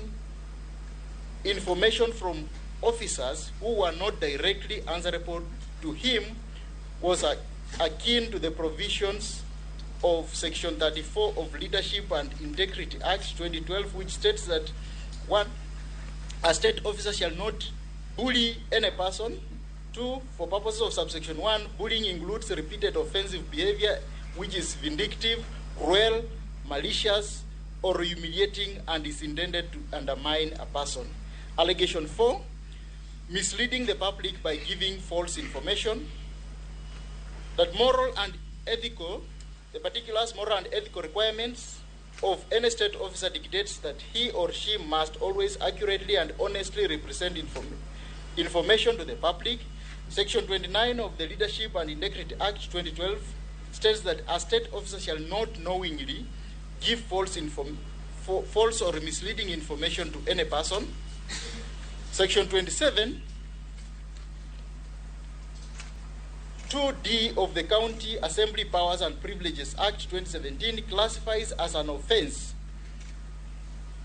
information from officers who were not directly answerable to him was akin to the provisions of Section 34 of Leadership and Integrity Act 2012, which states that 1, a state officer shall not bully any person. 2, for purposes of subsection 1, bullying includes repeated offensive behavior which is vindictive, cruel, malicious, or humiliating and is intended to undermine a person. Allegation 4, misleading the public by giving false information. That moral and ethical, the particulars, moral and ethical requirements of any state officer dictates that he or she must always accurately and honestly represent information to the public. Section 29 of the Leadership and Integrity Act 2012 states that a state officer shall not knowingly give false or misleading information to any person. Section 27, 2D of the County Assembly Powers and Privileges Act 2017 classifies as an offense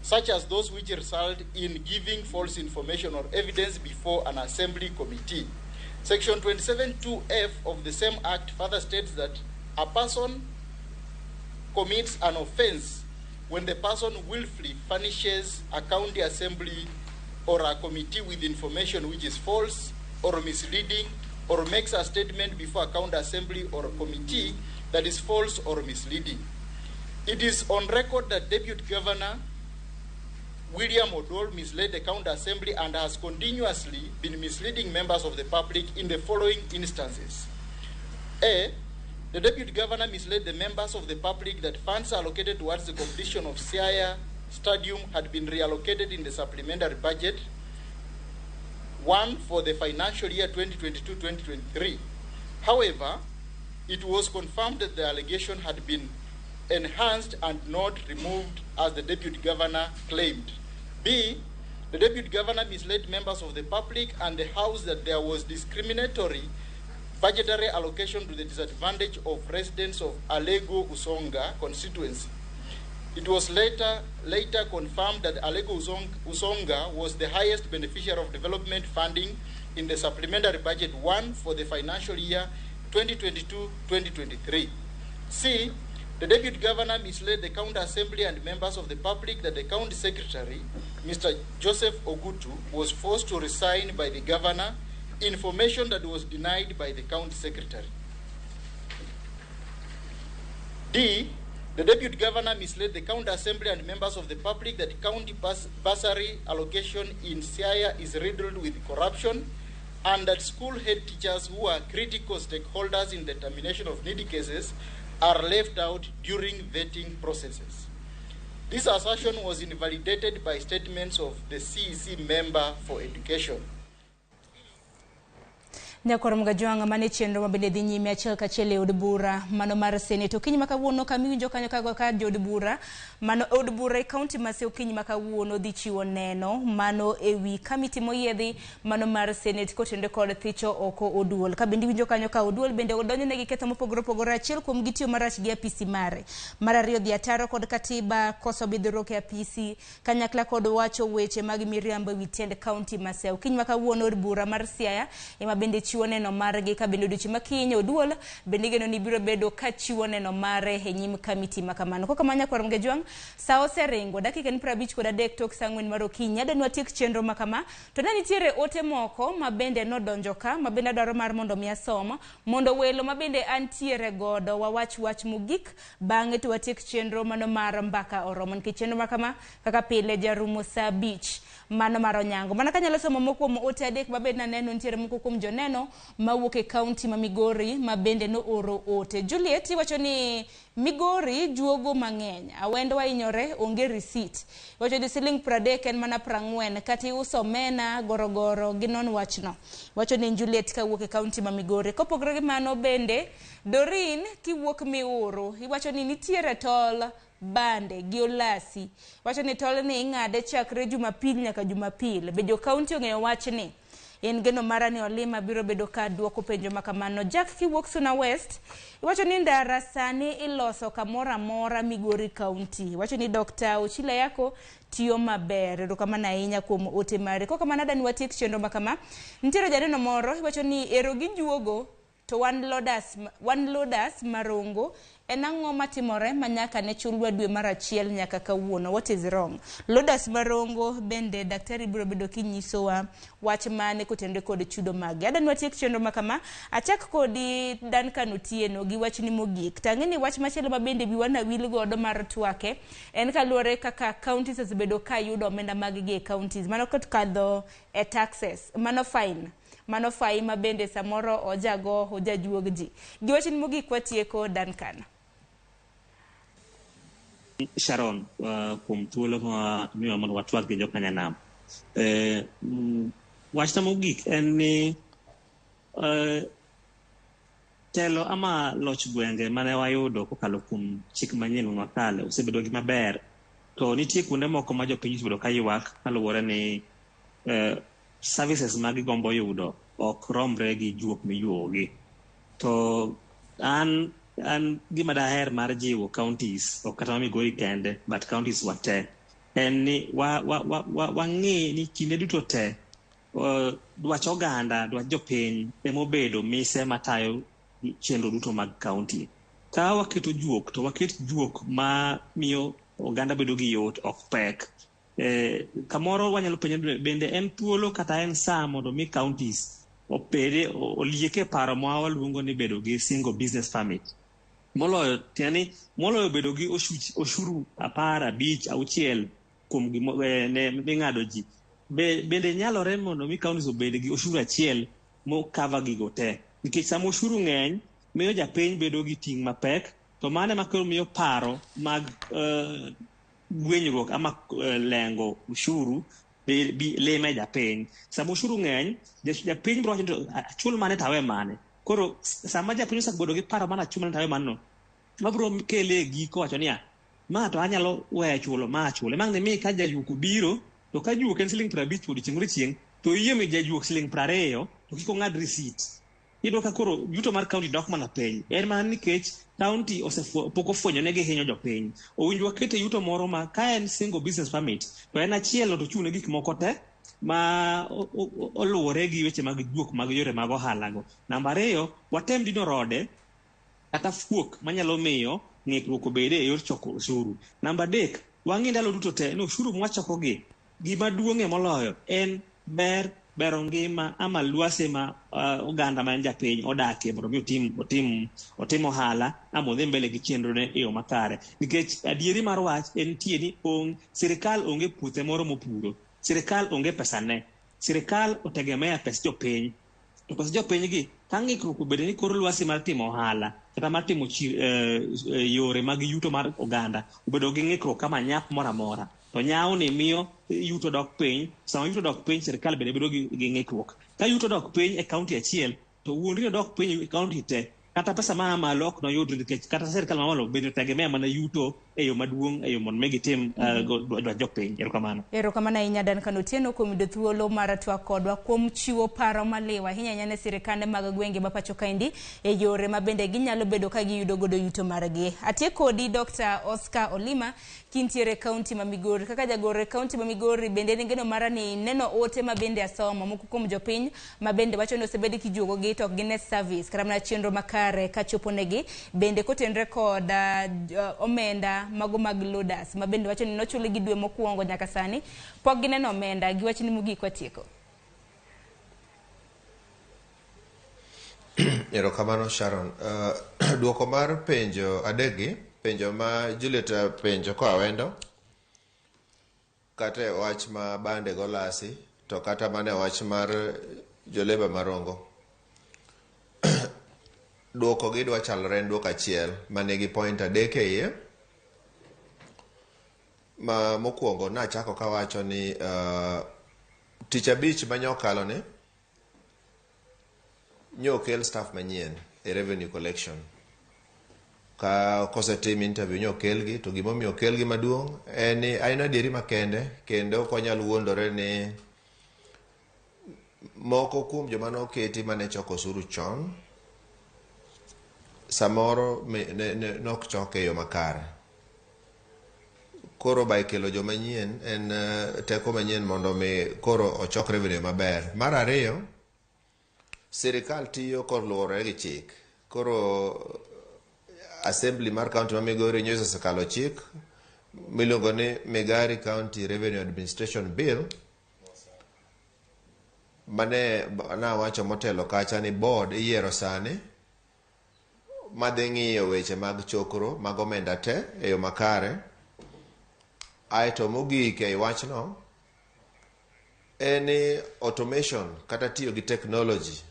such as those which result in giving false information or evidence before an assembly committee. Section 27(2)(f) of the same act further states that a person commits an offense when the person willfully furnishes a county assembly or a committee with information which is false or misleading, or makes a statement before a county assembly or a committee that is false or misleading. It is on record that Deputy Governor William Oduol misled the county assembly and has continuously been misleading members of the public in the following instances. A, the Deputy Governor misled the members of the public that funds allocated towards the completion of Siaya Stadium had been reallocated in the supplementary budget 1 for the financial year 2022-2023. However, it was confirmed that the allegation had been enhanced and not removed as the Deputy Governor claimed. B, the Deputy Governor misled members of the public and the House that there was discriminatory budgetary allocation to the disadvantage of residents of Alego Usonga constituency. It was later confirmed that Alego Usonga was the highest beneficiary of development funding in the supplementary budget 1 for the financial year 2022-2023. C, the Deputy Governor misled the County Assembly and members of the public that the County Secretary, Mr. Joseph Ogutu, was forced to resign by the Governor, information that was denied by the County Secretary. D, the Deputy Governor misled the County Assembly and members of the public that county bursary allocation in Siaya is riddled with corruption and that school head teachers who are critical stakeholders in the termination of needy cases are left out during vetting processes. This assertion was invalidated by statements of the CEC member for education. Nyakoro Mgajwang' mane chenro mabende dhi nyime achiel kachiel e od bura mano mar Senate. Okinyi ma kawuono kama iwinjo kanyo kago ka jood bura mano od bura e kaunti ma Siaya okinyi ma kawuono dhi chiwo neno mano ewi kamiti moyiedhi mano mar Senate kotenore kod thicho oko Oduol. Ka bende iwinjo kanyo ka Oduol bende odonjone gi ketho mopogore opogore, achiel kuom gi tiyo marach gi apisi mare. Mar ariyo dhi ataro kod katiba, koso bidhruok e apisi kanyakla kod wacho weche mag miriambo ewi tend kaunti ma Siaya. Okinyi ma kawuono od bura mar Siaya ema bende chiwo neno margi, ka bende odiochieng' ma kiny Oduol bende igeno ni biro bedo ka chiwo neno mare e nyim kamiti ma kamano. Kokamano nyakwar Mgejwang', sa oseringo dakika en 53 tok sa 4 mar okinyi. Adwa ni watiek chenro ma kama, to ne nitiere ote moko ma bende nodonjo ka, ma bende adwaro mar mondo mi asom, mondo welo ma bende antiere godo wawach wach mogik, bang'e to watiek chenro mano mar mbaka oromo, nikech chenro ma kama kaka pile jarumo sa 5 mano mar onyango. Mana kanyalo somo moko kuom ote adek ma bende naneno nitiere moko kuom joneno mawuok e kaunti ma Migori ma bende nooro ote. Juliet iwacho ni Migori juogo mang'eny, awendo wahinyore, onge receipt. Iwacho ni siling 30 en mana 40, kata iuso omena, gorogoro, ginon wachno. Iwacho ni Juliet kawuok e kaunti ma Migori. Kopogore gi mano bende, Doreen kiwuok Miuru, iwacho ni nitiere tol bande gi olasi. Wacho ni tol ni ing'ade chakre Jumapil nyaka Jumapil. Be jo kaunti ong'eyo wachni? En geno mara ni Olima biro bedo ka duoko penjo ma kamano. Jack kiwuok Suna West, iwacho ni ndara sani iloso kamoro amora Migori County. Iwacho ni Dr. Ochila Yako tiyo maber. Erokamano ahinya kuom ote mare. Kokamano adani watiek chenro ma kama. Nitiere janeno moro, iwacho ni ero gijuogo to wan loaders marongo. En ang'o matimore ma nyaka ne chulwa dwe mar 1 nyaka kawuono? What is wrong? Loaders marongo bende daktari biro bedo kinyisowa wach mane kotenore kod chudo mage. Adani watiek chenro ma kama. Achak kodi Duncan Otieno gi wachni mogik. Tang'e ni wach machielo ma bende wiwa nawil godo mar twake en kaluwore kaka counties osebedo ka yudo omenda mag gi e counties. Mano kadho e taxes, mano fine. Mano fai ma bende samoro ojago ojajuog ji. Gi wachni mogik watieko Duncan. Sharon, kuom thuolo ma miwa mondo watwak gi jokanyanam. Wachna mogik en ni telo ama loch gwenge mane wayudo kokalo kuom chik manyien makale osebedo gima ber, to nitie kuonde moko ma jopiny osebedo ka ywak kaluwore ni services ma gigombo yudo ok romre gi juok miyuogi. To an gima daher mar jiwo counties, ok kata ma Migori kende, but counties wate, en ni wang'e ni kinde duto te dwach oganda, dwach jopiny emobedo mise matayo chenro duto mag county. Ka waketo juok, to waket juok ma miyo oganda bedo gi yot, ok pek. Kamoro wanyalo penjo bende en thuolo kata en saa mondo mi counties opede olieke paro ma waluongo ni bedo gi single business permit. Moloyo tiani, moloyo bedo gi oshuru 10, 5, 6 kuom ne ming'ado ji. Bende nyalore mondo mi counties obed gi oshuru achiel mo cover gigo te. Nikech sama oshuru ng'eny, miyo japiny bedo gi ting' mapek, to mano ema koro miyo paro mag gwenyruok ama lengo ushuru leme japiny. Sama ushuru ng'eny, japiny biro wacho ni achul mane to awe mane. Koro sama japiny osebedo gi paro mar achul mane to awe mane no, mabiro kele e giko wacho niya, ma to anyalo weyo chulo, ma achule. Ma ni mi ka jajuok obiro, to ka juok en siling 50 odiochieng' odiochieng', to iyie mi jajuok siling 20, to kik ong'ad receipt. Iyudo ka koro yuto mar county dok mana piny. En mana nikech county pok ofwenyo ne gihinyo jopiny. Owinjo wakete yuto moro ma ka en single business permit, to en achiel to ochung' ne gik moko te ma oluwore gi weche mag juok mag yore mag ohala go. Namba 2, watem dino rode kata fuok manyalo miyo ng'ikruok obede e yor choko osuru. Namba 3, wang'i ndalo duto te ni osuru mwachokogi, gima duong'ie moloyo en ber bero ngima ama lwasi ma oganda ma en japiny odakie mondo mi otim ohala ama odhi mbele gi chenrone e yo makare. Nikech adieri mar wach en tie ni sirikal onge puothe moro mopuro, sirikal onge pesane, sirikal otegemea pes jopiny. To pes jopiny gi, ka ng'ikruok obedo ni kor lwasi mar timo ohala kata mar timo yore mag yuto mar oganda obedo gi ng'ikruok kama nyap moro amora, to nyawni miyo yuto dok piny. Sama yuto dok piny, sirikal bende bedo gi ng'ikruok. Ka yuto dok piny e county achiel, To wuondri odok piny e county te. Kata pesa maa malo ok noyudre nikech kata sirkal mamalo bende tegemea mana yuto e yo maduong' e yo mondo mi gitim dwach jopiny. Erokamano. Erokamano ahinya Duncan Otieno kuom yudo thuolo mar twak kodwa kuom chiwo paro maliw ahinya ahinya ne sirikande mag gwenge ma pacho kaendi e yore ma bende ginyalo bedo ka giyudo godo yuto margi. Atiek kodi Dr. Oscar Olima kintiere e kaunti ma Migori. Kaka jagoro e kaunti ma Migori bende en geno mara ni neno ote ma bende asomo moko kuom jopiny ma bende wacho ni osebed kijuogogi to ok gine service kata mana chenro makare kachopo negi bende kotenre kod omenda mago mag loaders ma bende wacho ni nochulgi dwe mokwongo nyaka sani pok gineno omenda. Giwach ni mogik watieko. Erokamano Sharon. Duoko mar penjo adekgi, penjo ma Juliet penjo koa Wendo, kata e wach ma bande golasi, to kata mana e wach mar joleba marongo. Duoko gi dwa chalore en duoko achiel manigi point adek e iye. Ma mokwongo nachako kawacho ni tich abich manyokalo ni nyokel staff manyien e revenue collection. Ka kosetim interview nyokelgi to gimomiyo okelgi maduong' en ni en adieri makende kendo ok wanyal wuondore ni moko kuom joma noketi mane choko osuru chon samoro nok choke e yo makare. Koro by kelo joma nyien en teko manyien mondo mi koro ochok revenue maber. Mar ariyo, sirikal tiyo koluwore gi chik. Koro assembly mar county ma Migori nyocha osekalo chik miluongo ni Migari County Revenue Administration Bill mane nawacho motelo kacha ni board iyiero sani madhi ng'iyo weche mag chokro mag omenda te e yo makare. Aeto mogik ei wachno en ni automation kata tiyo gi technology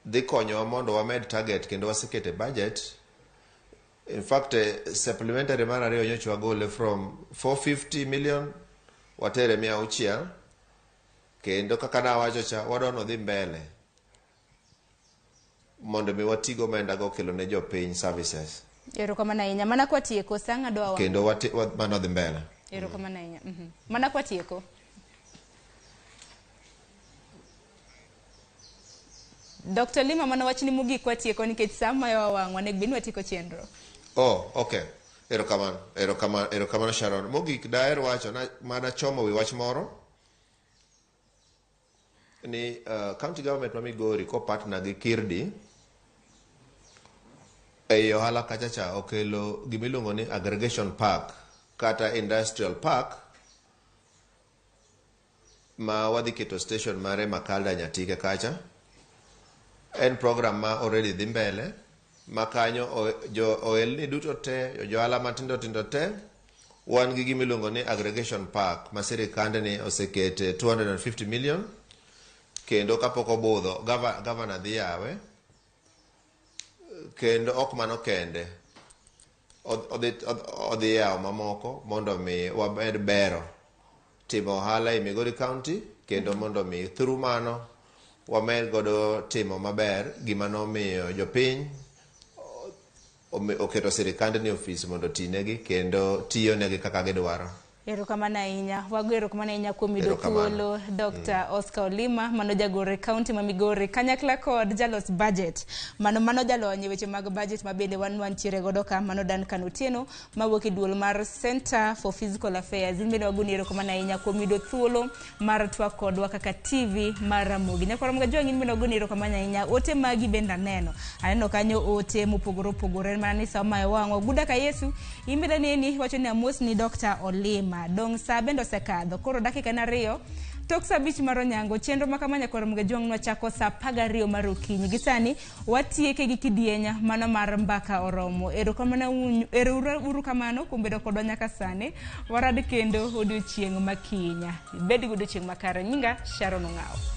dhi konyowa mondo wamed target kendo wasekete budget. In fact, supplementary mar ariyo nyocha wagole from 450 million watere 600 kendo kaka nawacho cha wadwa ni odhi mbele mondo mi wati gi omenda go kelo ne jopiny services. Erokamano ahinya. Mana kwatieko sa ng'ado awa. Kendo mano dhi mbele. Erokamano ahinya. Mana kwatieko. Dr. Lima mana wachni mogik watieko nikech sa mayowa wang' onego bed ni watieko chenro. Oh, okay. Erokamano. Erokamano, erokamano Sharon. Mogik daher wacho na mana chomo wi wach moro ni county government ma Migori ko partner gi Kirdi ei ohala kacha cha okelo gimiluongo ni aggregation park kata industrial park ma wadhi keto station mare Makalda Nyatike kacha. En program ma already dhi mbele ma kanyo jo ohelni duto te, jo ohala matindo tindo te, wan gi gimiluongo ni aggregation park ma sirikande ni osekete 250 million kendo kapok obudho governor dhi yawe kendo ok mano kende odhi yawo mamoko mondo mi wamed bero timo ohala e Migori County kendo mondo mi through mano wamed godo timo maber gima nomiyo jopiny oketo sirikande ni ofis mondo otinegi kendo tiyonegi kaka gidwaro. Erokamano ahinya. Wago erokamano ahinya kuom yudo thuolo Dr. Oscar Olima mano jagoro e kaunti ma Migori kanyakla kod jalos budget mano jalony e weche mag budget ma bende wan wantiere godo ka mano Duncan Otieno mawuok e duol mar Center for Physical Affairs. In bende wagoni erokamano ahinya kuom yudo thuolo mar twak kodwa kaka TV mar Ramogi. Nyakwar Ramogi Ajwang' in bende wagoni erokamano ahinya. Ote magi bende aneno. Aneno kanyo ote mopogore opogore mana ni sama wang'wa. Guda ka Yesu in bende aneni wacho ni amosni Dr. Olima. Dong' sa bende osekadho koro dakika en 2 tok sa 5 mar onyango. Chenro ma kama Nyakwar Ramogi Ajwang' nwachako sa 12 mar okinyi. Gi sani watieke gi kidienya mano mar mbaka oromo. Ero kamano kuom bedo kodwa nyaka sani. Warad kendo odiochieng' ma kinya. Ibed gi odiochieng' makare. Nyinga Sharon Ong'awo.